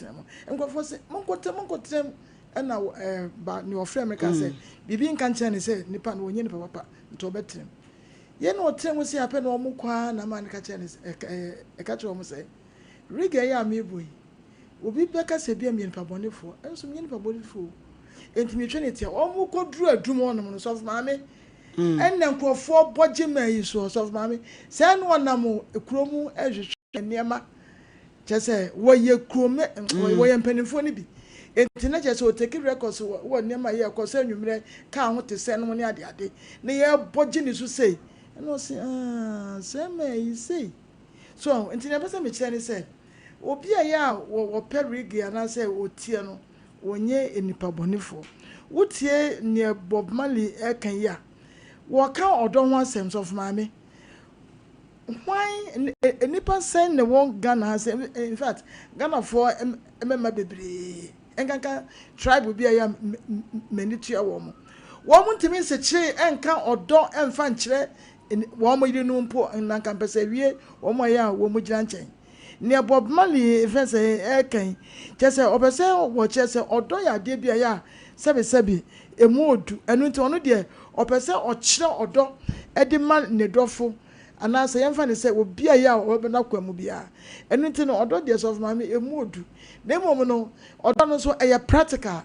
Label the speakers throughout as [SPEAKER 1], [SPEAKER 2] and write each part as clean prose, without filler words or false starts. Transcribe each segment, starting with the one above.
[SPEAKER 1] Ɔbɛtena mu. Nkurɔfoɔ sɛ monkɔtena, monkɔtena mu. Ɛna ba nea ɔfrɛ me ka sɛ biribi nka nkyerɛ ne sɛ nipa no wɔnyɛ nipa papa, nti ɔbɛtena mu. Yɛn na ɔtena mu sɛ apɛ na wɔn kɔ ara na maa no ka kyerɛ ne sɛ ɛka kyerɛ wɔn sɛ reggae yi a mebɔ yi, obi bɛka sɛ bi a meyɛ nipa bɔnefoɔ, ɛnso menyɛ nipa bɔnefoɔ o. Nti metwa ne tia. Wɔn kɔduru adum hɔnom no, sɔfo maame, ɛnna nkurɔfoɔ bɔ gye maa yi so. Sɔfo maame, sɛ ɛna ɔnam kuro mu ɛhwehwɛ nneɛma, kyerɛ sɛ wɔyɛ kurom, wɔyɛ mpanimfoɔ no bi, nti na kyerɛ sɛ ɔtake records wɔ nneɛma yɛ ɛkɔ sɛ anwummerɛ kaa ho te sɛ nom ne adeade na yɛbɔ gye ne so sei. Ɛna ɔse, "Ah, sɛ ma yi sei so." Nti nea ɛpɛ sɛ mekyerɛ ne sɛ obi a yɛ a wɔpɛ reggae anaasɛ ɔtie no, wɔnyɛ nipa bɔnefoɔ. Wotie nea Bob Marley ɛka yi a, wɔka ɔdɔ ho asɛm. Sɔfo maame, hwan nipa sɛn na wɔn Ghana ha sɛ, in fact, Ghanafoɔ mmarima bebree, nkanka tribe bi a yɛ m'ani tua wɔn, wɔn ntumi nsekyere nka ɔdɔ mfa nkyerɛ wɔn yerenom mpo. Nanka mpɛ sɛ wie wɔn a yɛ a wɔn gyina nkyɛn nea Bob Marley fɛn sɛ ɛɛka yi, kyerɛ sɛ ɔpɛ sɛ wɔkyerɛ sɛ ɔdɔ yɛ adeɛ bi a yɛ a sɛbisɛbi emu odu. Ɛno nti ɔno deɛ ɔpɛ sɛ ɔkyerɛ ɔdɔ ɛde ma ne dɔfo, anaasɛ yɛmfa ne sɛ obi a yɛ a ɔbɛbɛ n'akwan mu biara. Ɛno nti no, ɔdɔ deɛ, sɔfo maame, emu odu. Na mmom no, ɔdɔ no nso ɛyɛ practical.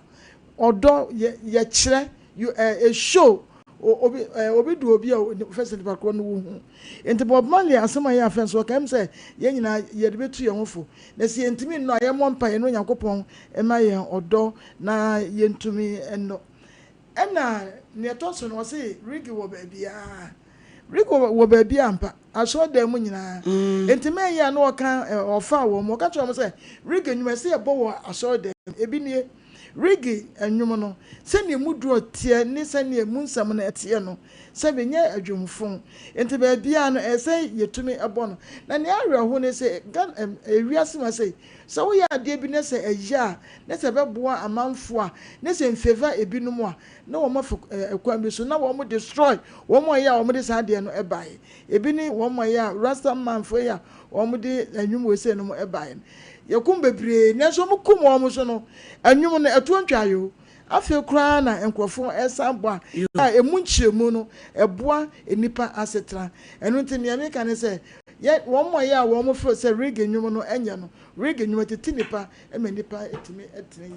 [SPEAKER 1] Ɔdɔ yɛ yɛkyerɛ, you show obi obi du obi a fɛsɛ nipa korɔ no wo hu. Nti Bob Marley asɛm a yɛ afɛn so ɔka m sɛ yɛn nyinaa yɛde bɛtu yɛn ho fo, na sɛ yɛntumi nnɔ a, yɛmmɔ mpa yɛn no Onyankopɔn ɛma yɛn ɔdɔ na yɛntumi nnɔ. Ɛna nea ɛtɔ so no, ɔse reggae wɔ baabiara. Reggae wɔ baabi ampa, asɔredan mu nyinaa. Nti mɛyɛ a na ɔka ɔfa wɔn mu, ɔka kyerɛ wɔn sɛ reggae nnwuma ɛsɛ yɛbɔ wɔ asɔredan mu. Ebi nie, reggae nnwom no, sɛnea emu duro teɛ ne sɛnea emu nsɛm no ɛteɛ no, sɛbi nyɛ adwumfo. Nti baabiara no ɛsɛ yɛtumi ɛbɔ no. Na nea awerɛho ne sɛ Ghana ewiase ma sɛ woyɛ adeɛ bi na sɛ ɛyɛ a, na sɛ ɛbɛboa amanfoɔ a, na sɛ mfavour ebinom a, na wɔn afa ɛkwan bi so na wɔn destroy wɔn a ɛyɛ a wɔn de saa adeɛ no ɛbaeɛ. Ebi ne wɔn a ɛyɛ a Rasta manfoɔ yi a wɔn de nnwom wɔ ese no ɛbaeɛ no, yɛkum bebree, nanso wɔn kum wɔn so no, nnwom no ɛtoɔ ntwaeɛ o. Afei koraa na nkurɔfoɔ ɛsan bɔ a emu nkyerɛmu no ɛboa nipa asetena. Ɛno nti nea meka ne sɛ yɛ wɔn a yɛ a wɔn feel sɛ reggae nnwom no ɛnyɛ no, reggae nnwom tete nipa ɛma nipa etumi ɛtena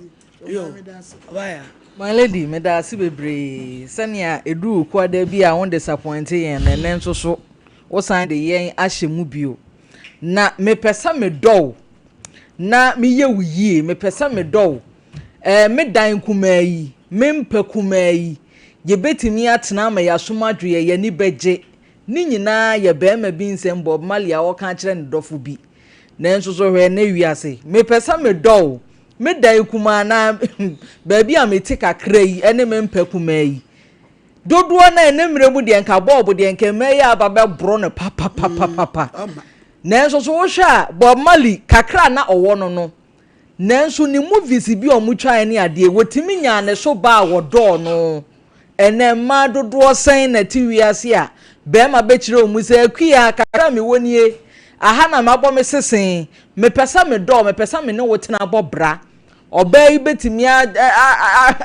[SPEAKER 1] yie.
[SPEAKER 2] Yo.
[SPEAKER 1] Meda ase.
[SPEAKER 2] Ɔbaya.
[SPEAKER 3] My lady, meda ase bebree sɛnea ɛduru kuada bi a won disappoint yɛn na ɛnɛ nso so wosan de yɛn ahyɛ mu bio. Na mepɛ sɛ medɔ wo na meyɛ wo yie. Mepɛ sɛ medɔ wo, me dan kumaa yi, me mpɛ kumaa yi, yɛbɛtumi atena ama yɛasom adwo yɛ, yɛni bɛgye. Ne nyinaa yɛ bɛrima bi nsɛm, Bob Marley, a ɔka kyerɛ ne dɔfo bi. Nanso so hwɛ ne wiase, mepɛ sɛ medɔ wo, me dan kumaa na baabi a mete kakra yi ne me mpɛ kumaa yi dodoɔ na ɛne mmerɛ mu deɛ, nka bɔɔbo deɛ, nka mmaa yi aba bɛborɔ no papapapapa.
[SPEAKER 2] Ɔma.
[SPEAKER 3] Nanso so wohwɛ a, Bob Marley kakra na ɔwɔ no, nanso ne movies bi a ɔmo twae ne adeɛ, wɔtumi nyaa ne so baa wɔdɔɔ no. Ɛnɛ mmaa dodoɔ sɛn na ti wiase a bɛrima bɛkyerɛ wɔn mu sɛ, "Akua, kakra mi wɔ nie, aha na mabɔ me sesen, mepɛ sɛ medɔɔ, mepɛ sɛ me ne wo tena bɔ bra"? Ɔbaa yi bɛtumi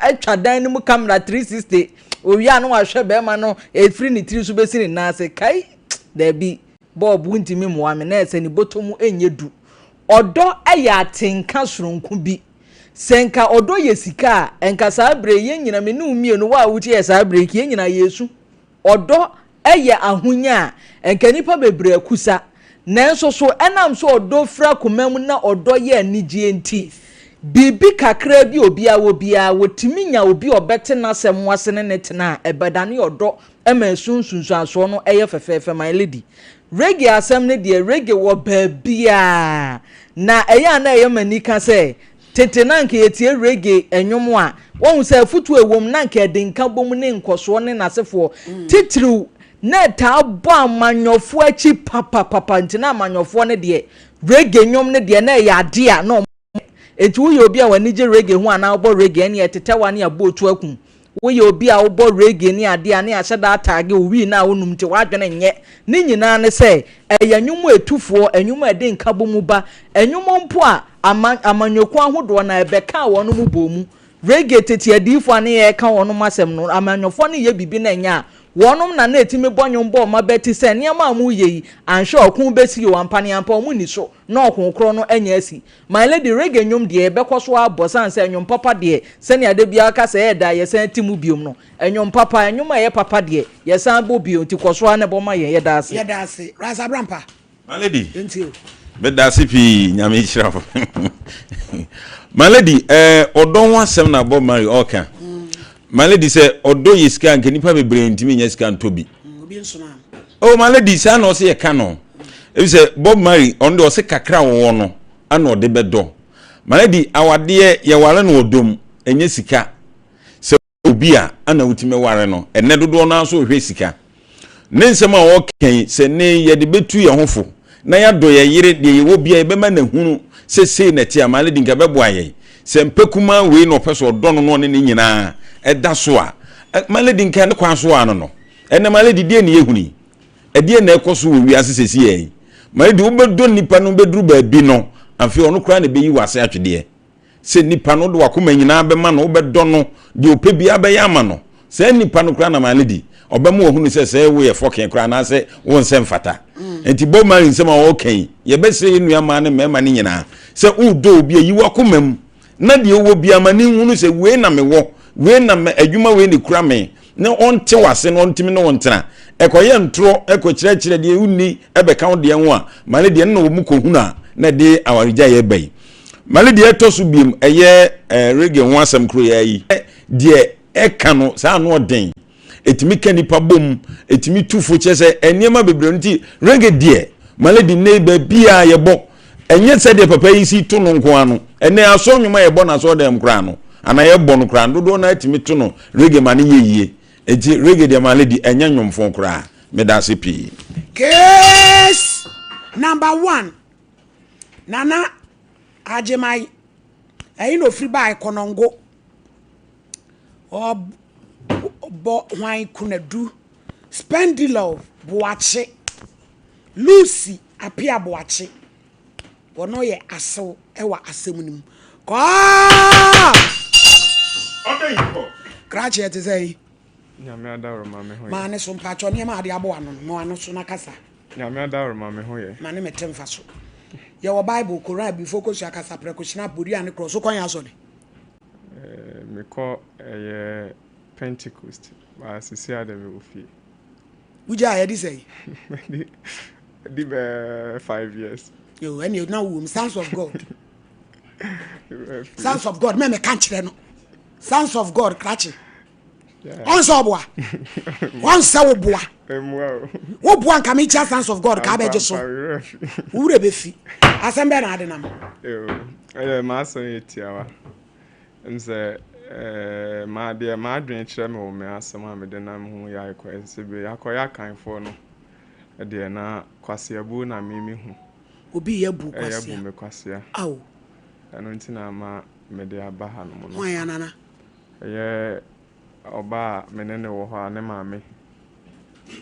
[SPEAKER 3] atwa dan no mu camera 360, owia no wahwɛ bɛrima no efiri ne tiri so bɛsi ne nan ase. Kai, daabi, Bob ntumi mmoa me na ɛsɛ ne bɔtɔ mu nyɛ du. Ɔdɔ yɛ atenka soronko bi. Sɛ nka ɔdɔ yɛ sika a, nka saa bere yɛn nyina, me ne wo mmienu, wo a wotie yɛ saa bere yi, yɛn nyinaa yɛsu. Ɔdɔ yɛ ahonya a nka nipa bebree akusa, nanso so ɛnam so ɔdɔ fira akoma mu na ɔdɔ yɛ anigyeɛ nti, biribi kakra bi obiara wɔ biara, wɔtumi nya obi a ɔbɛte n'asɛm ase ne ne tena a, ɛbɛdane ɔdɔ ma ɛso nsunsuansoɔ no ɛyɛ fɛfɛɛfɛ. My lady, reggae asɛm no deɛ, reggae wɔ baabiaa, na ɛyɛ a na ɛyɛ m'ani ka sɛ tete na nka yɛtie reggae nnwom a, wɔn sɛ afutuo ɛwɔ mu, na nka ɛde nka bom ne nkɔsoɔ ne n'asefoɔ titiriw, na ɛtaa bɔ amanyɔfoɔ akyi papapapa. Nti na amanyɔfoɔ no deɛ, reggae nnwom no deɛ, na ɛyɛ adeɛ a na ɔmo. Nti woyɛ obi a w'ani gye reggae ho anaa wobɔ reggae, ɛne ɛtetɛwa ne abɔ otu akum. Woyɛ obi a wobɔ reggae ne adeɛ a ne ahyɛ da ataage wo wii no a wonom nti w'adwene nyɛ. Ne nyinaa ne sɛ ɛyɛ nnwom a ɛtu foɔ, nnwom a ɛde nkabom ba, nnwom mpo a ama amanyɔkuo ahodoɔ no a ɛbɛkaa wɔnom bɔɔ mu. Reggae tete adiyifoɔ a ne yɛreka wɔnom asɛm no, amanyɔfoɔ no yɛ biribi na ɛnyɛ a, wɔnom na na ɛtumi bɔ nnwom bɔ wɔn abati sɛ nneɛma a moreyɛ yi, anhwɛ a ɔko bɛsi o, ampaneampa wɔn nni so na ɔko korɔ no anya asi. My lady, reggae nnwom deɛ yɛbɛkɔ so ara abɔ sane sɛ nnwom papa deɛ sɛnea da biara ka sɛ ɛyɛ dɛ a yɛsan ti mu biom no, nnwom papa, nnwom a ɛyɛ papa deɛ yɛsan bɔ bio nti kɔ so ara na bɔ ma yɛn, yɛda ase.
[SPEAKER 2] Yɛda ase. Ras Abrampa.
[SPEAKER 4] My lady,
[SPEAKER 2] Yɛntie o.
[SPEAKER 4] meda ase pii, Nyame nhyira wo. My lady, eh, ɔdɔ ho asɛm na Bob Marley ɔka. My lady, sɛ ɔdɔ yɛ sika nka nipa bebree ntumi nyɛ sika ntɔ bi.
[SPEAKER 2] Obi nsoma no.
[SPEAKER 4] Oh, my lady, saa na ɔsɛ yɛka no. Ebi sɛ Bob Marley, ɔno deɛ ɔsɛ kakra wɔwɔ no, ana ɔde bɛdɔ. My lady, awadeɛ yɛware no ɔdɔ mu, ɛnyɛ sika. Sɛ obi a, ana wotumi ware no. Ɛnɛ dodoɔ no ara nso rehwɛ sika. Ne nsɛm a ɔreka yi, sɛ nnɛ yi yɛde bɛtu yɛn ho fo na yɛadɔ yɛn yere, deɛ yɛwɔ biara yɛbɛma no ahunu sɛ sei na ɛte a, my lady, nka ɛbɛboa yɛn. Sɛ mpɛ kumaa wei na ɔpɛ sɛ ɔdɔ no na ɔne ne nyinaa ɛda so a, my lady, nka ne kwan so ara no no. Ɛnɛ my lady, deɛ na yɛhunu yi? Ɛdeɛn na ɛkɔ so wɔ wiase seesei yi? My lady, wobɛdɔ nipa no bɛduru baabi no, afei ɔno koraa na ɛbɛyi w'ase atwedeɛ. Sɛ nipa no, wode w'akoma nyinaa bɛma no, wobɛdɔ no, deɛ ɔpɛ biara bɛyɛ ama no. Saa nipa no koraa na my lady, ɔbɛma wahunu sɛ sɛ woyɛ fɔkee koraa anaasɛ wo nsɛ mfata. Nti Bob Marley nsɛm a ɔreka yi, yɛbɛsrɛ yɛn nua mmaa ne mmarima no nyinaa sɛ wodɔ obi a, yi w'akoma mu na deɛ wowɔ biara ma no nhunu sɛ wei na mewɔ, wei na adwuma wei na ɛkura me, na ɔnte w'ase na ɔntumi ne wo ntena. Ɛkɔyɛ ntorɔ ɛkɔkyerɛkyerɛ deɛ wonni ɛbɛka wo deɛ ho a, ma ne deɛ no na wɔn kɔhunu a na ɛde awaregyaeɛ ba yi. Ma ne deɛ ɛtɔ so biem ɛyɛ eh, reggae ho asɛm koro yɛ yi. Deɛ ɛka no saa ano ɔden. Ɛtumi ka nipa bom, ɛtumi tu fo kyerɛ sɛ nneɛma bebree no nti reggae deɛ ma ne de nnɛ baabi a yɛbɔ ɛnyɛ sɛdeɛ papa yi si to no nko ano. Ɛnɛ asɔ nnwom a yɛbɔ no asɔ dɛm koraa no anaa yɛbɔ no koraa no dodoɔ no atumi to no reggae ma no yɛ yie. Nti reggae deɛ ma lady ɛnyɛ nnwomfo koraa. Meda ase pii.
[SPEAKER 2] Case number one, Nana Agyemang, ɛyi na ofiri bae Konongo. Ɔbɔ hwan Konadu, Spendilove Boakye, Lucy Appiah Boakye. Wɔno yɛ asew wɔ asɛm no mu. Kɔɔ! Krakye ɛte sɛ yi.
[SPEAKER 5] Nyame adaworoma me ho yɛ.
[SPEAKER 2] Maa ne so mpakyɛ nneɛma ade aboa no no ma ano so na kasa.
[SPEAKER 5] Nyame adaworoma me ho yɛ.
[SPEAKER 2] Ma ne mete mfa so. Yɛwɔ Bible, Koran, Abibifo kosua kasa, prɛko, hyinap, bodua ne korɔ. So kɔ yɛn asɔre?
[SPEAKER 5] Eh, mekɔ ɛyɛ Pentecost, but sisi a de mewɔ fie.
[SPEAKER 2] Wogyaa ɛde sɛn?
[SPEAKER 5] Ɛdi bɛɛ 5 years.
[SPEAKER 2] Yo, ɛne na wowɔ mu Sons of God. Sons of God, mɛ meka nkyerɛ no. Sons of God, krakye. Ɔnsɛ ɔboa. Ɔnsɛ wo boa. Wo boa nka mekyia Sons of God ka abɛgye so. Wo werɛ bɛfi. Asɛm bɛɛ na ade nam.
[SPEAKER 5] Ɛyɛ m'asɛm yɛ tiawa. M sɛ ma deɛ m'adwene kyerɛ me wɔ me asɛm a mede nam ho yɛ akɔ sɛ bi akɔyɛ akanfoɔ no deɛ na kwaseabuo na me mehu.
[SPEAKER 2] Obi yɛ bu
[SPEAKER 5] kwasia. Ɛyɛ bu me kwasea.
[SPEAKER 2] Awo.
[SPEAKER 5] Ɛno nti na ama mede aba ha nom no.
[SPEAKER 2] Hwan ya nana?
[SPEAKER 5] Ɛyɛ ɔbaa a me ne no wɔ hɔ a ne maame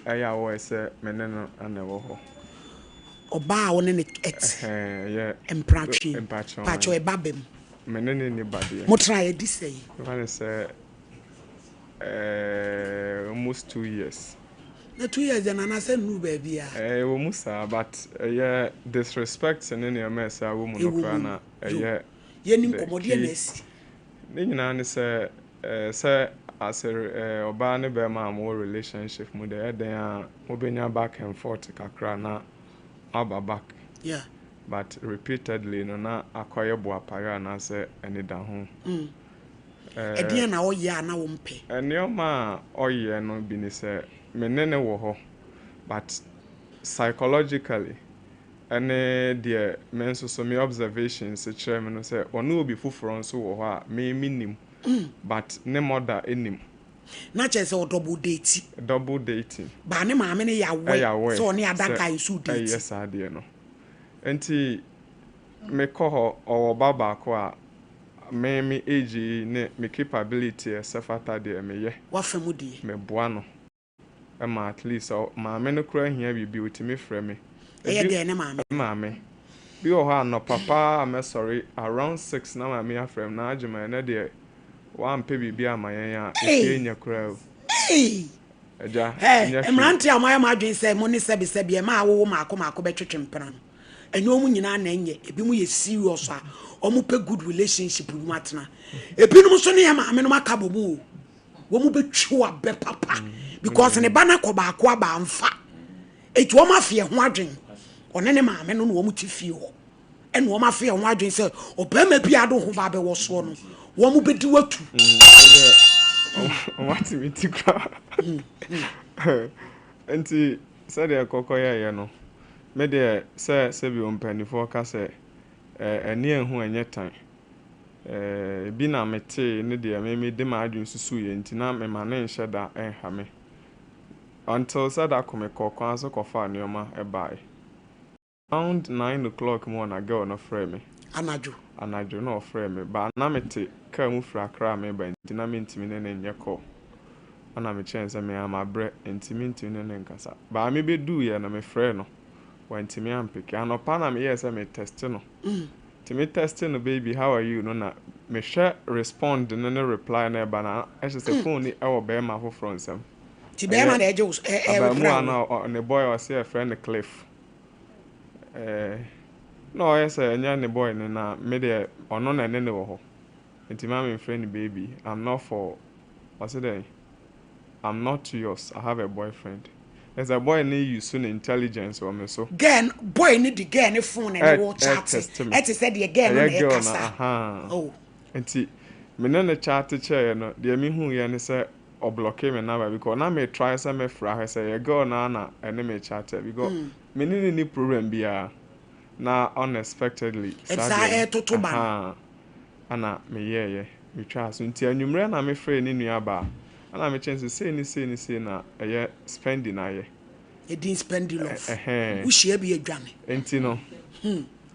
[SPEAKER 5] ɛyɛ a wɔyɛ sɛ me ne no na ɛwɔ hɔ.
[SPEAKER 2] Ɔbaa a wo ne no ɛte.
[SPEAKER 5] Ɛyɛ
[SPEAKER 2] mpratwe. Mpatwe ɛba bɛm.
[SPEAKER 5] Me ne ne ni ba deɛ.
[SPEAKER 2] Mo tra yɛ di sɛ yi.
[SPEAKER 5] Ɛfa ne sɛ ɛɛ almost 2 years.
[SPEAKER 2] Na 2 years deɛ nana sɛ nnuru baabi a.
[SPEAKER 5] Ɛɛ ɛwɔ mu saa, but ɛyɛ disrespect ne nneɛma ɛsɛ awɔ mu no koraa na ɛyɛ.
[SPEAKER 2] Yɛni nkɔmɔ deɛ na asi.
[SPEAKER 5] Ne nyinaa ne sɛ ɛɛ sɛ as ɔbaa ne bɛrima a mowɔ relationship mu deɛ, ɛyɛ a mobɛnya back and forth kakra na aba back. But repeatedly no na akɔyɛ boapayɔ anaasɛ anidaho.
[SPEAKER 2] Ɛdeɛn na ɔyɛ a na wompɛ?
[SPEAKER 5] Nneɛma a ɔyɛ no bi ne sɛ me ne ne wɔ hɔ, but psychologically ɛne deɛ me nso so me observations kyerɛ me no sɛ ɔne obi foforɔ nso wɔ hɔ a me mennim, but ne mother nim.
[SPEAKER 2] Na kyerɛ sɛ ɔdouble date.
[SPEAKER 5] Double dating.
[SPEAKER 2] Ba ne maame no yɛ aware sɛ ɔne other guy nso date.
[SPEAKER 5] Ɛyɛ saa deɛ no. Nti mekɔ hɔ, ɔwɔ ba baako a Me me age yi ne me capability a ɛsɛ fata deɛ meyɛ.
[SPEAKER 2] W'afa mu deɛ.
[SPEAKER 5] Meboa no ma at least sɛ maame no koraa hia biribi ɔtumi frɛ me.
[SPEAKER 2] Ɛyɛ deɛ ne maame.
[SPEAKER 5] Me maame. Bi wɔ hɔ a anɔpa paa a mɛsɔre around 6 na maame afrɛ me na Agyemang ɛnɛ deɛ woampɛ biribi amma yɛn a efie nyɛ koraa o.
[SPEAKER 2] Ei!
[SPEAKER 5] Agya,
[SPEAKER 2] Hɛ,
[SPEAKER 5] nyɛ hwee.
[SPEAKER 2] mmeranteɛ a moayɛ mo adwene sɛ mo ne sɛbesɛbe ɛma awowo mmaako mmaako bɛtwetwe mpena no, ɛnyɛ wɔn nyinaa na ɛnyɛ. Ebinom yɛ serious a wɔpɛ good relationship bi mu atena. Ebinom nso ne yɛn maamenom aka bɔ mu o. Wɔn bɛtwi wo abɛ papa because ne ba no akɔ baako aba amfa. Eti wɔn afe ɛho adwene. Ɔne ne maame no na wɔn te fie hɔ. Ɛna wɔn afe ɛho adwene sɛ ɔbarima bi ade ho ba abɛwɔ soɔ no, wɔn bɛdi watu.
[SPEAKER 5] Wɔn ate me ti koraa. Nti sɛdeɛ ɛkɔkɔ yɛeɛ no, me deɛ sɛ sɛbi mpaninfoɔ ka sɛ ani anhu ɛnyɛ tan. Ebi na metee ne deɛ me mede m'adwene susuiɛ nti na mema no nhyɛ da nha me. Until sɛ da ko mekɔɔ kwan so kɔfaa nneɛma baeɛ. Around nine o'clock mu hɔ na girl no frɛɛ me.
[SPEAKER 2] Anadwo.
[SPEAKER 5] Anadwo na ɔfrɛɛ me but na mete car mu firi Accra a mereba nti na mentumi ne no nyɛ call. Ɛna mekyerɛɛ no sɛ me ara mabrɛ nti mentumi ne no nkasa. But mebeduiɛ no mefrɛɛ no, wantumi ampeke. Anɔpa na meyɛɛ sɛ me test no. Nti me test no baby how are you no na mehwɛ respond no ne reply no a ɛba no a ɛkyerɛ sɛ phone no wɔ barima foforɔ nsam.
[SPEAKER 2] Nti barima na ɛgye wo so ɛ ɛ reply
[SPEAKER 5] Abaamuwa no a ne boy a ɔse yɛfrɛ no Cliff. Eh, na ɔyɛ sɛ ɛnyɛ ne boy no na me deɛ ɔno na ɛne no wɔ hɔ nti ma me nfrɛ no baby I'm not for ɔse dɛn I'm not yours I have a boyfriend kyerɛ sɛ boy no use ne intelligence wɔ me so.
[SPEAKER 2] Girl no boy no de girl no phone na ɛne wo chat ɛte sɛ deɛ girl no na
[SPEAKER 5] ɛyɛ girl no
[SPEAKER 2] ɛkasa
[SPEAKER 5] ahaa
[SPEAKER 2] oh.
[SPEAKER 5] Nti me ne no chat kyɛeɛ no deɛ me huiɛ ne sɛ ɔblɔkee me number because na me try sɛ mɛ frɛ ahwɛ sɛ ɛyɛ girl no ara na ɛne me chat a because me ne no nni problem biara na unexpectedly saa
[SPEAKER 2] Saa
[SPEAKER 5] deɛ no
[SPEAKER 2] ɛɛtoto ba no.
[SPEAKER 5] ahaa ɛna me yɛɛyɛ me twaa so nti anwummerɛ na me frɛɛ ne nua baa ɛna me kyerɛ no sɛ sei ne sei ne sei na ɛyɛ spending ayɛ
[SPEAKER 2] Edin Spendilove.
[SPEAKER 5] ɛhɛn
[SPEAKER 2] Wohyia bi a dwane.
[SPEAKER 5] nti no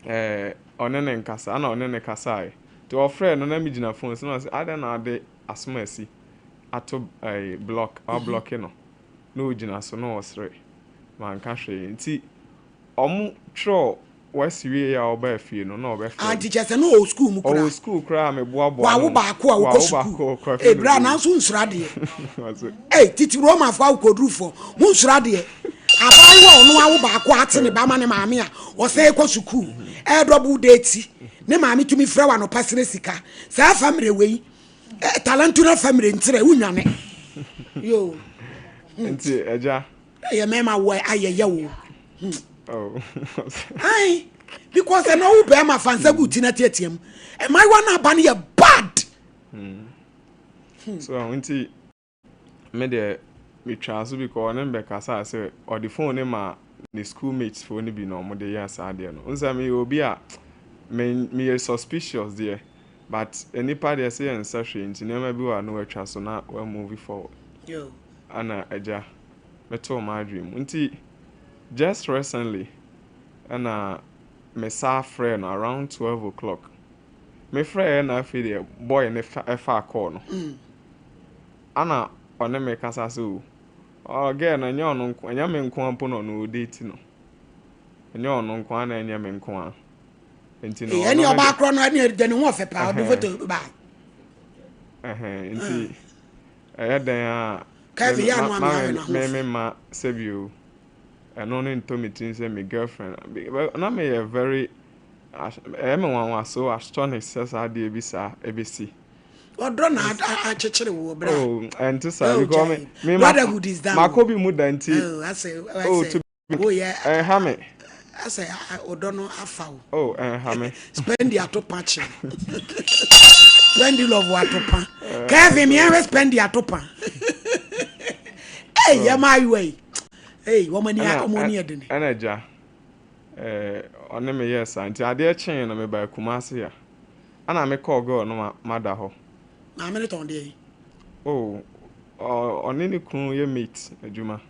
[SPEAKER 5] ɛɛ ɔne ne nkasa ɛna ɔne no kasaeɛ nti ɔfrɛɛ no na me gyina phone so na ɔse adɛn na wode asom asi ato ɛɛ block wablɔke no na ɔgyina so na ɔresere manka hwee nti ɔmo twerɛ wasi wieɛ a ɔbaa fie no na ɔbɛfrɛ
[SPEAKER 2] Ah
[SPEAKER 5] me.
[SPEAKER 2] nti kyerɛ sɛ na ɔwɔ sukuu mu
[SPEAKER 5] Ɔwɔ
[SPEAKER 2] koraa.
[SPEAKER 5] sukuu koraa a meboaboa
[SPEAKER 2] Wawo
[SPEAKER 5] no
[SPEAKER 2] baako a wokɔ
[SPEAKER 5] wawo
[SPEAKER 2] sukuu.
[SPEAKER 5] baako a ɔkɔ
[SPEAKER 2] Ee
[SPEAKER 5] afei na
[SPEAKER 2] bra
[SPEAKER 5] ɔbɛwu.
[SPEAKER 2] nanso wonsuro adeɛ.
[SPEAKER 5] Ɔse.
[SPEAKER 2] Ei titi Romafoɔ akokoɔdurufoɔ monsuro adeɛ. Abaayewa a ɔno awo baako a ate ne ba ma ne maame a ɔsan kɔ sukuu ɛɛdɔbo date ne maame tumi frɛ wo anɔpa srɛ sika. Saa fa mmerɛ wei Eh, talentu na family ntirɛ wonwane yo
[SPEAKER 5] hmm. Nti agya
[SPEAKER 2] ɛyɛ mɛma wo ayɛyɛ wo hmm.
[SPEAKER 5] Oh.
[SPEAKER 2] Ai, because ɛna wo bɛrima fa nsa gu ti na teatea mu mmaayewa no aba no yɛ bad
[SPEAKER 5] hmm. So nti Me deɛ metwaa so because ɔne me bɛkasaa sɛ ɔde phone no maa ne school mates foɔ no bi na wɔde yɛɛ saa adeɛ no. Wohu sɛ meyɛ obi a me meyɛ suspicious deɛ but nnipa deɛ sɛ yɛnsɛ hwee nti nneɛma bi wɔ a na watwa so na wa move forward. Ɛna agya metoo m'adwene mu nti just recently ɛna me saa frɛɛ no around 12 o'clock. Me frɛɛ na afei deɛ boy no fa ɛfaa call no. Ana ɔne me kasa sɛ o ɔɔ girl no ɛnyɛ ɔno nko ɛnyɛ me nko ara mpo na ɔno ɔdate no ɛnyɛ ɔno nko ara na ɛnyɛ me nko ara nti no
[SPEAKER 2] Ee,
[SPEAKER 5] ɔno
[SPEAKER 2] ɛne
[SPEAKER 5] ne
[SPEAKER 2] ɔbaa
[SPEAKER 5] de
[SPEAKER 2] korɔ no ɛne deɛ ne ho ɔfɛ paa ɔde
[SPEAKER 5] ɛhɛn
[SPEAKER 2] foto baa.
[SPEAKER 5] ɛhɛn nti ɛyɛ dɛn a me
[SPEAKER 2] Kevin yɛ
[SPEAKER 5] ma
[SPEAKER 2] ano a
[SPEAKER 5] ma
[SPEAKER 2] me ahwɛ
[SPEAKER 5] me
[SPEAKER 2] no
[SPEAKER 5] me
[SPEAKER 2] ahoɔfɛ.
[SPEAKER 5] me ma sɛbi o ɛno ne ntɔ me tirim sɛ me girlfriend na meyɛ very ɛyɛ me nwanwa so astonished sɛ saa adeɛ bi saa ɛbɛsi.
[SPEAKER 2] Ɔdɔ na akyekyere wo bra.
[SPEAKER 5] Oh, ɛnte saa
[SPEAKER 2] Oh,
[SPEAKER 5] because me
[SPEAKER 2] jai.
[SPEAKER 5] me ma
[SPEAKER 2] Brotherhood is down.
[SPEAKER 5] makɔ bi mu da nti.
[SPEAKER 2] Oh, asɛ
[SPEAKER 5] Oh,
[SPEAKER 2] asɛ
[SPEAKER 5] to be
[SPEAKER 2] wo yɛ
[SPEAKER 5] ɛnha me.
[SPEAKER 2] asɛ ɔdɔ no afa wo.
[SPEAKER 5] Oh, ɛnha me.
[SPEAKER 2] Spendi atopa kye. Spendi love atopa. Kevin me ɛhwɛ spendi atopa. Hey, yɛ maa ayiwa yi. Hey, wɔn ani wɔn ani ɛdene.
[SPEAKER 5] Ɛna gya. Eh, ɔne me yɛɛ saa nti adeɛ kyee no mebaa Kumasi a. Ana me kɔɔ girl no ma mada hɔ.
[SPEAKER 2] Maame no tɔn deɛn?
[SPEAKER 5] Oh, ɔne ne kunu yɛ mate adwuma.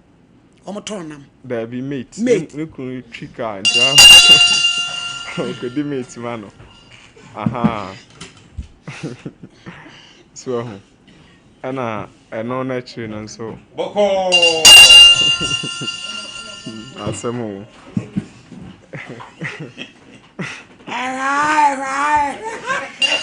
[SPEAKER 2] Wɔn tɔn nam?
[SPEAKER 5] Daabi, mate.
[SPEAKER 2] Mate.
[SPEAKER 5] Ne kunu twi car nti ɔkɔdi mate ma no. Aha. So wahu? Ɛna ɛno no akyiri no nso.
[SPEAKER 4] Bɔkɔɔ.
[SPEAKER 5] Asɛm o.
[SPEAKER 2] Ɛhwa ɛhwa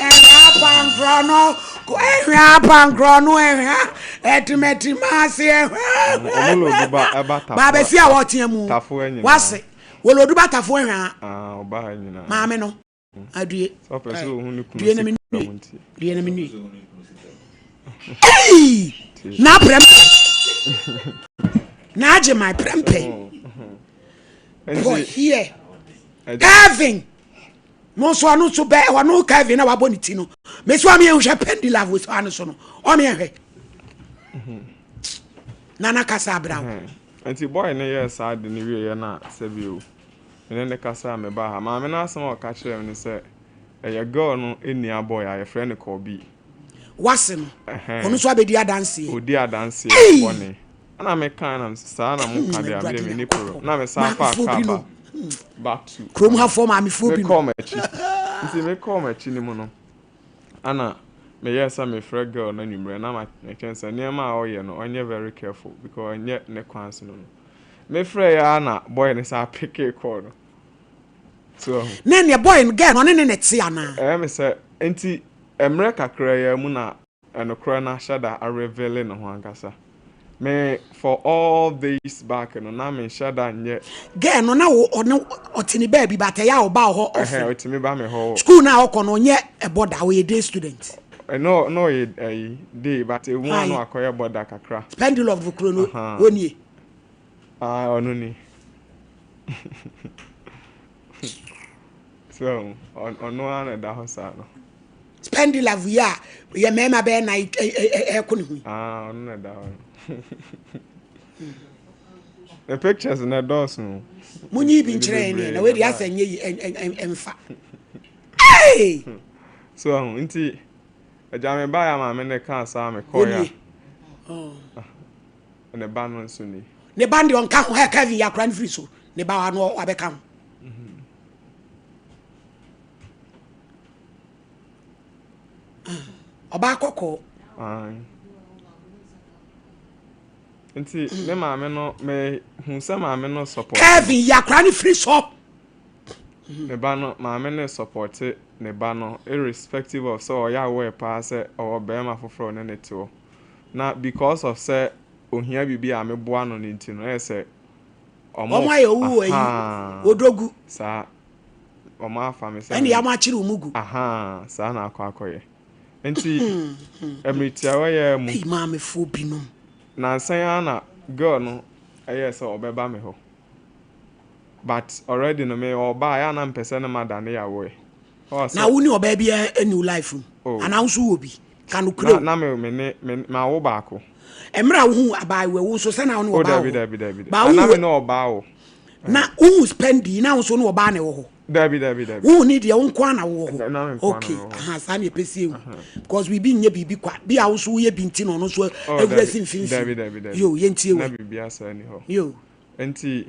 [SPEAKER 2] ɛhwa pankorɔ no ɛhwa pankorɔ no ɛhwa ɛtimatima ase ɛhwa.
[SPEAKER 5] Ɔmo lodu ba ɛba tafo.
[SPEAKER 2] Baabɛsi a wɔteɛ mu.
[SPEAKER 5] Tafo nyinaa.
[SPEAKER 2] Wase wɔlodu ba tafo ɛhwa.
[SPEAKER 5] Ah ɔba ha nyinaa.
[SPEAKER 2] Maame no adue.
[SPEAKER 5] Sɛ ɔpɛ sɛ ohun ne kunu
[SPEAKER 2] Due na me nue. Due na me nue. Ei! Na prɛmpɛ. Na agye my prɛmpɛ. Boy here. Kevin. Mo nso ɔno nso bɛɛ ɔno Kevin na wabɔ ne ti no. Mesi ɔmo yɛn hwɛ pendi love wɔ ano so no. Ɔmo yɛn hwɛ. Nana kasa abira wo.
[SPEAKER 5] Nti boy no yɛɛ saa de no wieɛ na sɛbi o me ne no kasa a mebaa ha. Maame no asɛm a ɔka kyerɛɛ me ne sɛ ɛyɛ girl no nua boy a yɛfrɛ no Kɔbi.
[SPEAKER 2] Wase no ɔno nso abɛdi adanseɛ.
[SPEAKER 5] Ɔdi adanseɛ bɔne. Ɛna me kae na mese saa na mo ka deɛ a medeɛ menni problem. Na me san faa car ba back to.
[SPEAKER 2] Kurom ha foɔ maamefoɔ bi
[SPEAKER 5] no. Mekɔɔ m'akyi. Nti mekɔɔ m'akyi no mu no ɛna meyɛɛ sɛ mefrɛ girl no anwummerɛ na makyerɛ no sɛ nneɛma a ɔyɛ no ɔnyɛ very careful because ɛnyɛ ne kwan so no no. Mefrɛeɛ ara na boy no san pekee call no. So wahu.
[SPEAKER 2] Na ɛneɛ boy no girl no ɔne ne na ɛte anaa?
[SPEAKER 5] Ɛyɛ me sɛ nti mmerɛ kakra yi ara mu na Nokorɛ no ahyɛ da arevele ne ho ankasa. Me for all this back no na menhyɛ da nyɛ.
[SPEAKER 2] Girl no na ɔne ɔte ne baabi but ɛyɛ a ɔba wo hɔ often.
[SPEAKER 5] Ɛhɛn ɔtumi ba me hɔ wɔ.
[SPEAKER 2] School no a ɔkɔ no ɔnyɛ boarder ɔyɛ day student.
[SPEAKER 5] No na ɔyɛ ɛyi day but emu a na wakɔyɛ boarder kakra.
[SPEAKER 2] Spendlove kuro no ɔnie.
[SPEAKER 5] Ah ɔno ni. So ɔno ara na ɛda hɔ saa no.
[SPEAKER 2] Spendlove yi a yɛ mmarima bɛyɛ nan ɛko ne ho yi.
[SPEAKER 5] Ah ɔno na ɛda hɔ no. The pictures na ɛdɔɔso.
[SPEAKER 2] Munyi bi nkyerɛ yɛn deɛ na wei deɛ asɛ nyɛ yi ɛmfa. Hey!
[SPEAKER 5] So ɛho nti agya me baeɛ a maame ne kaa saa me kɔɛ a. Ne ba no nso ni.
[SPEAKER 2] Ne ba no deɛ ɔnka ho hɛ Kevin yɛ akora no firi so ne ba ano wabɛka ho. Ɔbaa kɔkɔɔ.
[SPEAKER 5] Nti ne maame no me hu sɛ maame no support.
[SPEAKER 2] Kevin yɛ akora no firi so.
[SPEAKER 5] Ne ba no maame no support ne ba no irrespective of sɛ ɔyɛ aware paa sɛ ɔwɔ bɛrima foforɔ ne ne te hɔ. Na because of sɛ ohia biribi a meboa no no nti no ɛyɛ sɛ
[SPEAKER 2] ɔmo Ɔmo ayɛ owu wɔ ayi odogu.
[SPEAKER 5] Saa ɔmo afa me sɛ
[SPEAKER 2] ɛne ɔmo akyere ɔmo gu.
[SPEAKER 5] Ahaa saa na akɔ akɔyɛ nti ɛmere tiawa yi ara mu.
[SPEAKER 2] Ei maamefoɔ binom.
[SPEAKER 5] Nansa yi ara na girl no ɛyɛɛ sɛ ɔbɛba me hɔ but already no me ɔba a ɛyɛ a na mpɛ sɛ ne ma da ne yawoɛ.
[SPEAKER 2] Na wo ne ɔbaa biara ɛni wo life mu anaa wo nso wɔ bi? Ka nokorɛ o.
[SPEAKER 5] Na me me ne me mawo baako.
[SPEAKER 2] Mmerɛ a wohu abaayewa wo nso sɛ na wo ne
[SPEAKER 5] ɔbaa wɔ hɔ? Dabi dabi dabi. Na me ne ɔbaa wɔ.
[SPEAKER 2] Na wohu spendi na wo nso ne ɔbaa na ɛwɔ hɔ?
[SPEAKER 5] Dabi dabi dabi.
[SPEAKER 2] Wohu ne deɛ wo nko ara na wowɔ hɔ?
[SPEAKER 5] Na me nko ara na
[SPEAKER 2] Okay,
[SPEAKER 5] mewɔ hɔ.
[SPEAKER 2] aha saa na yɛpɛ sɛ yɛhu. Because biribi nyɛ biribi kwa. Bi a wo nso woyɛ bi nti na ɔno nso awura si mfimfini.
[SPEAKER 5] Dabi dabi dabi.
[SPEAKER 2] Yo, yɛntie
[SPEAKER 5] Na
[SPEAKER 2] wei.
[SPEAKER 5] biribiara saa nni hɔ.
[SPEAKER 2] Yo.
[SPEAKER 5] Nti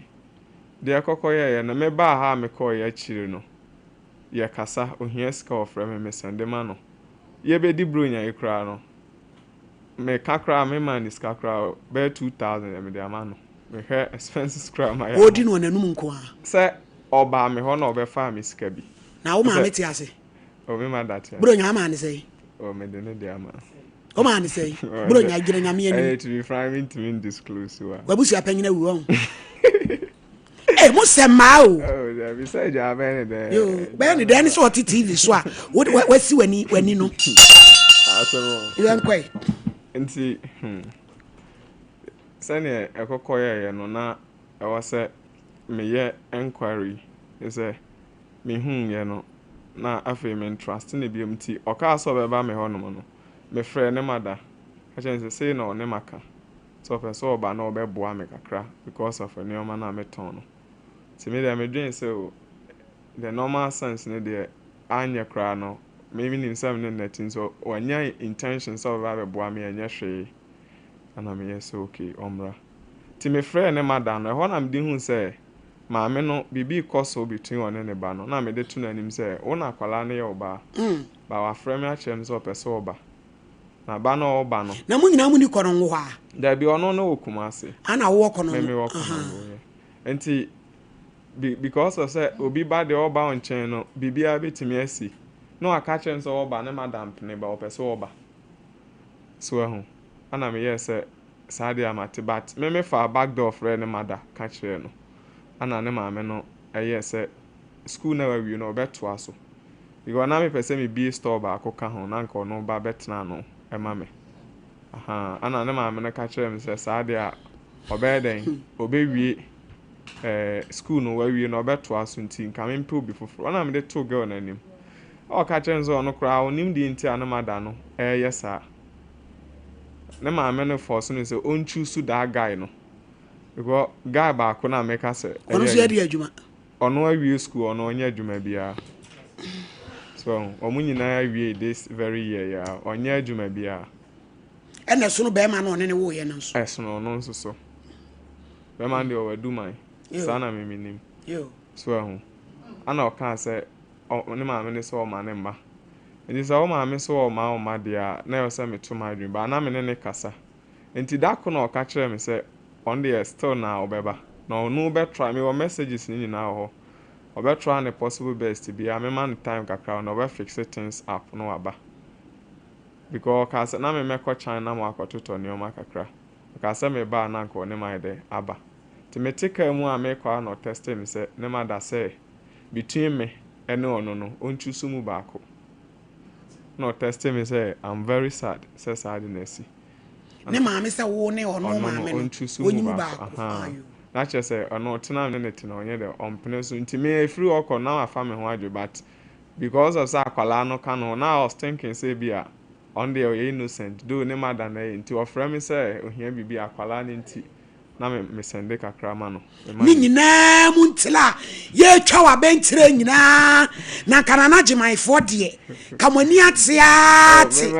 [SPEAKER 5] deɛ ɛkɔkɔ yɛeɛ no, mebaa ha a mekɔeɛ akyire no, yɛkasa, ohia sika ɔfrɛ me, mesɛnde ma no. Yɛbɛdi Buronya yi koraa no, meka koraa memmaa no sika koraa bɛyɛ 2000 deɛ mede ama no. Mehwɛ expenses koraa mayɛ ama.
[SPEAKER 2] Ɔredi no wɔ n'anum nko ara.
[SPEAKER 5] Sɛ ɔbaa me hɔ na ɔbɛfaa me sika bi.
[SPEAKER 2] Na wo maame te ase?
[SPEAKER 5] Oh, me mother te ase.
[SPEAKER 2] Buronya ama no sɛn?
[SPEAKER 5] Oh, mede ne deɛ ama no.
[SPEAKER 2] Wo maa no sɛn? Buronya gyina Nyame anim.
[SPEAKER 5] Ɛyɛ to be frank, mentumi ndisclose wa.
[SPEAKER 2] W'abusua panyin awu ɔn. Ee, mo sɛ mmaa o.
[SPEAKER 5] Oh, dabi sɛ gya bɛyɛ ne dɛ.
[SPEAKER 2] Yo, bɛyɛ ne dɛ ne sɛ ɔte TV so a, wasi w'ani w'ani no.
[SPEAKER 5] Asɛm o.
[SPEAKER 2] Yɛn kɔe.
[SPEAKER 5] Nti, hmm, sɛdeɛ ɛkɔkɔ yɛeɛ no na ɛwɔ sɛ meyɛ enquiry sɛ mehuuiɛ no na afei me ntrust no biom nti ɔkaa sɛ ɔbɛba me hɔnom no mefrɛɛ ne mother ka kyerɛɛ no sɛ sei na ɔne maka sɛ ɔpɛ sɛ ɔba na ɔbɛboa me kakra because of nneɛma no a metɔn no. Nti me deɛ medwen sɛ o the normal sense no deɛ anyɛ koraa no me menim sɛ me ne no nati nso wanya intention sɛ ɔbɛba abɛboa me ɛnyɛ hwee ɛna meyɛ sɛ okay ɔmmra. Nti mefrɛɛ ne mother no ɛhɔ na mede huu sɛ. Maame no, biribi rekɔ so between ɔne ne ba no, na mede to n'anim sɛ, wo na akwadaa no yɛ wo ba, but wafrɛ me akyerɛ me sɛ ɔpɛ sɛ ɔba. Na ba no a ɔreba no.
[SPEAKER 2] Na mo nyinaa monni Kɔnɔngo hɔ a?
[SPEAKER 5] Dabi, ɔno no wɔ Kumasi.
[SPEAKER 2] Ana wowɔ Kɔnɔngo?
[SPEAKER 5] Me mewɔ Kɔnɔngo, yeah. Nti, be, because of sɛ obi ba deɛ ɔreba wo nkyɛn no, biribiara bɛtumi asi. Na waka akyerɛ me sɛ ɔreba, ne madam pene but ɔpɛ sɛ ɔba. So wahu? Ɛna meyɛɛ sɛ saa deɛ a mate but me me faa back door frɛɛ ne mother ka kyerɛɛ no ɛna ne maame no ɛyɛɛ sɛ school na wawie no ɔbɛtoa so because na mepɛ sɛ me bue store baako ka ho na nka ɔno ba bɛtena ano ɛma me ahaa ɛna ne maame no ka kyerɛɛ me sɛ saa deɛ a ɔbɛyɛ dɛn ɔbɛwie ɛɛ school no wawie no ɔbɛtoa so nti nka mempɛ obi foforɔ ɛna mede too girl no anim ɔka kyerɛɛ me sɛ ɔno koraa ɔnim deɛ nti a ne mother no ɛɛyɛ saa. Ne maame no force no sɛ ɔn choose that guy no because guy baako no a meka sɛ
[SPEAKER 2] Ɔno nso yɛ adwuma.
[SPEAKER 5] Ɔno awie school ɔno ɔnyɛ adwuma biara so wɔn nyinaa awie this very year yi a ɔnyɛ adwuma biara.
[SPEAKER 2] Ɛna ɛsono bɛrima no ɔne ne woyɛ no nso.
[SPEAKER 5] Ɛsono ɔno nso so bɛrima no deɛ ɔwɔ aduman saa na me menim so ɛho ɛna ɔkaa sɛ ne maame no sɛ ɔma ne mma. Nti sɛ wo maame sɛ ɔma wo mma deɛ a, na ɛwɔ sɛ meto m'adwene but na me ne no kasa. Nti da ko na ɔka kyerɛɛ me sɛ ɔno deɛ still na ɔbɛba. Na ɔno bɛ try, mewɔ messages no nyinaa wɔ hɔ. Ɔbɛ try ne possible best biara, mema no time kakra ɔno ɔbɛ fixe things up na waba. Because ɔkaa sɛ na me mɛkɔ China ma wakɔtotɔ nneɛma kakra. Ɔkaa sɛ meba a na anka ɔne me ayɛ dɛ aba. Nti mete car mu a merekɔ a na ɔtextee me sɛ ne mother sɛ between me ne ɔno no ɔnchuusu mu baako. Na ɔtextee me sɛ I'm very sad sɛ saa ade no asi.
[SPEAKER 2] Ne maame sɛ wo ne ɔno maame no
[SPEAKER 5] ɔnchuusu mu baako. Ahaa. Na kyerɛ sɛ ɔno ɔtena me ne no te no ɔnyɛ dɛ ɔmpene so nti me ɛfiri hɔ kɔ no na wafa me ho adwo but because of sɛ akwadaa no ka ne ho na I was thinking sɛ ebia ɔno deɛ ɔyɛ innocent though ne mother na ɛyɛ nti ɔfrɛ me sɛ ohia biribi a akwadaa no nti na me me sɛnde kakra ma no.
[SPEAKER 2] Ne nyinaa mu ntela a yɛretwa wɔ abɛnkyerɛ nyinaa na nka Nana Gyemanfoɔ deɛ ka mo ani ate ara te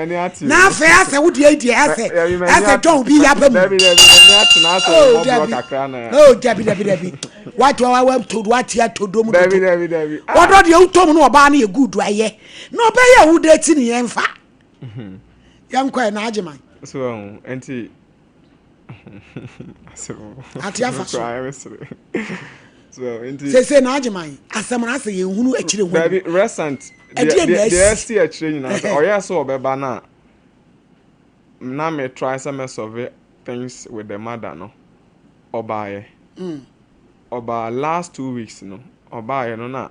[SPEAKER 2] na afei asɛ wo deɛ deɛ asɛ asɛ John bi yaba mu oh dabi oh dabi dabi dabi wato wato wate ato dom dodo wɔdɔ deɛ wotɔ mu no ɔbaa no yɛ good ayɛ na ɔbɛyɛ wo de ti ne yɛn fa yɛn kɔ ɛ na Agyeman.
[SPEAKER 5] So nti
[SPEAKER 2] Ate afa so. Sese na agyeman asɛm no asɛ yɛn hunu akyire ho.
[SPEAKER 5] Dabi recent. Ɛdeɛ na asi. Deɛ asi akyire nyinaa sɛ ɔyɛ sɛ ɔbɛba na na me try sɛ mɛ solve things with the mother no ɔbaayɛ. Mm. Ɔbaa last 2 weeks no ɔbaayɛ no na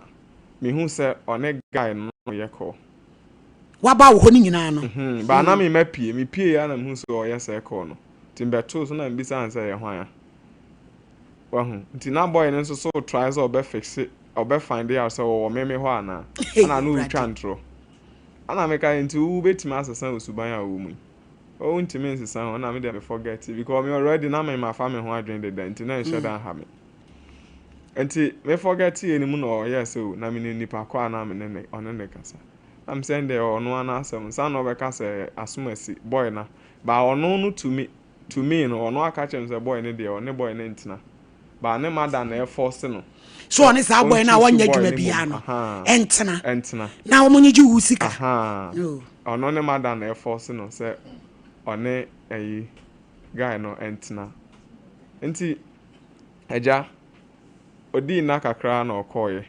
[SPEAKER 5] mehu sɛ ɔne guy no yɛ call.
[SPEAKER 2] Waba wo hɔ no nyinaa no.
[SPEAKER 5] Mhm, baa na me ma pie, me pie ya na mehu sɛ ɔyɛ sɛ call no. Nti mbɛtoo so na mbisa no sɛ ɛyɛ hwan a. Wahu. Nti na boy no nso so try sɛ ɔbɛ fixe, ɔbɛ find out sɛ ɔwɔ me me hɔ anaa. Ɛna no retwa ntorɔ. Ɛna meka nti wo wobɛtumi asesa wo suban a wɔ mu yi. Oh wontumi nsesa ho, ɛna me deɛ me forget because me already na me mafa me ho adwene deda nti na nhyɛ da nha me. Nti me forget yɛ no mu na ɔyɛɛ sɛ o na menim nipa ko a na me ne ne ɔne ne kasa. Na me sɛ ɛndeɛ ɔno ara n'asɛm nsa na ɔbɛka sɛ asom asi boy na but ɔno no to me to me no ɔno aka kyerɛ me sɛ boy no deɛ ɔne boy no ntena but ne mother na ɛforce no
[SPEAKER 2] so ɔne saa boy no a wɔnyɛ adwuma biara no ɛntena
[SPEAKER 5] ɛntena
[SPEAKER 2] na wɔn nyegye wo sika
[SPEAKER 5] ɔno ne mother na ɛforce no sɛ ɔne ɛyi guy no ɛntena nti agya odii nna kakra na ɔkɔɔyɛ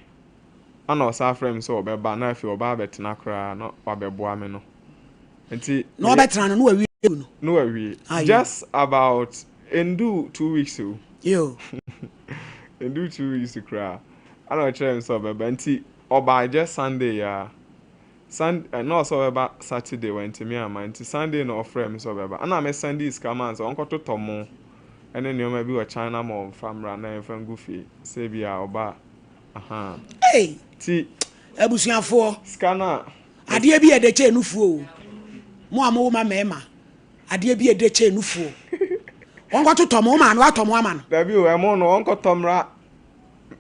[SPEAKER 5] Ana ɔsan frɛɛ me sɛ ɔbɛba na afei ɔba abɛtena koraa na wabɛboa me no. Nti.
[SPEAKER 2] Na ɔbɛtena no na wawie no.
[SPEAKER 5] Na wawie. Just about ɛnduu 2 weeks o.
[SPEAKER 2] Yo.
[SPEAKER 5] Ɛnduu 2 weeks koraa. Ana ɔkyerɛɛ me sɛ ɔbɛba nti ɔbaa just Sunday a. Sun na ɔsɛ ɔbɛba Saturday wantumi amma nti Sunday na ɔfrɛɛ me sɛ ɔbɛba. Ana me sɛndee sika maa no sɛ ɔnkɔtotɔ mo ne nneɛma bi wɔ China mall mfa mmra na yɛmfa ngu fie sɛ ebia ɔba a. Ahaa.
[SPEAKER 2] Ei!
[SPEAKER 5] Ti.
[SPEAKER 2] Abusuafoɔ.
[SPEAKER 5] Sika no a.
[SPEAKER 2] Adeɛ bi a ɛdɛ kyɛn nufuo o. Mo a mowo ma mmarima, adeɛ bi a ɛdɛ kyɛn nufuo. Wɔnkɔtotɔ mo, wo maame watɔ mo ama no.
[SPEAKER 5] Dabi o, ɛmo no wɔnkɔtɔ mmra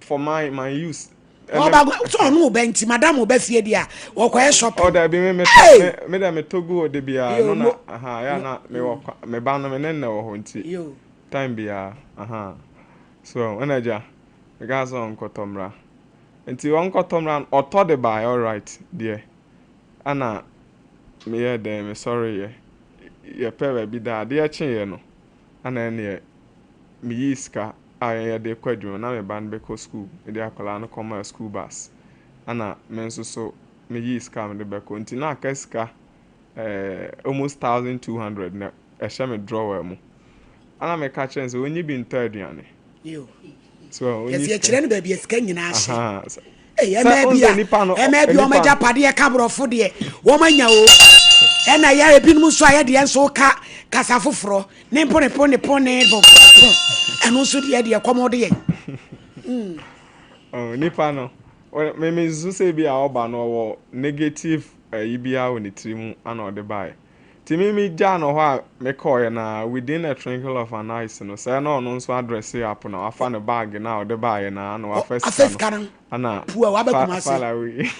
[SPEAKER 5] for my my use.
[SPEAKER 2] Ɔba sɛ ɔno ɔba nti madam ɔba fie deɛ a wɔkɔyɛ shopping.
[SPEAKER 5] Ɔ dabi me me tɔ me deɛ me tɔ gu hɔ de biara no na aha ya na me wɔ me ba no me ne nnɛ wɔ hɔ nti time biara aha so ɛna gya. Mekaa sɛ ɔnkɔtɔ mmra. Nti ɔnkɔtɔ mmra no, ɔtɔ de baeɛ alright deɛ. Ɛna meyɛɛ dɛn, mesɔreeɛ. Yɛpɛɛ baabi daa. Adeɛ kyeeɛ no, ɛna ɛneɛ meyii sika a yɛde rekɔ adwuma na me ba no bɛkɔ sukuu. Mede akwadaa no kɔmaa school bus. Ɛna me nso so meyii sika a mede bɛkɔ. Nti na aka sika eh, almost 1200 na ɛhyɛ me drawer mu. Ɛna meka kyerɛ no sɛ ɔnyi bi ntɔ aduane.
[SPEAKER 2] Yo. So ɔnyi Yɛsɛ sika. yɛkyerɛ no baabi a sika nyinaa hyɛ. Aha. Sɛ Ei, sɛ ɛmɛ wohu bi sɛ a,
[SPEAKER 5] nipa no,
[SPEAKER 2] ɛmɛ bi a wɔn
[SPEAKER 5] nipa
[SPEAKER 2] agyapadeɛ ka borɔfo deɛ, wɔn anya o. Ɛna yɛ ebinom nso a yɛ deɛ nso ka kasa foforɔ, ne mpo ne po ne po ne po po. Ɛno nso deɛ deɛ kɔm de yɛn.
[SPEAKER 5] Oh, nipa no, me me nsusu sɛ ebi a ɔba no ɔwɔ negative ayi biara wɔ ne tiri mu ana ɔde baeɛ. Nti me me gyaa no hɔ a me kɔɔeɛ no ara within a twinkle of an eyes no sɛɛ na ɔno nso adrɛse up na wafa ne bag no a ɔde baeɛ no ara na wafa
[SPEAKER 2] sika no
[SPEAKER 5] ana
[SPEAKER 2] Pua waba
[SPEAKER 5] fa
[SPEAKER 2] Kumasi.
[SPEAKER 5] far away.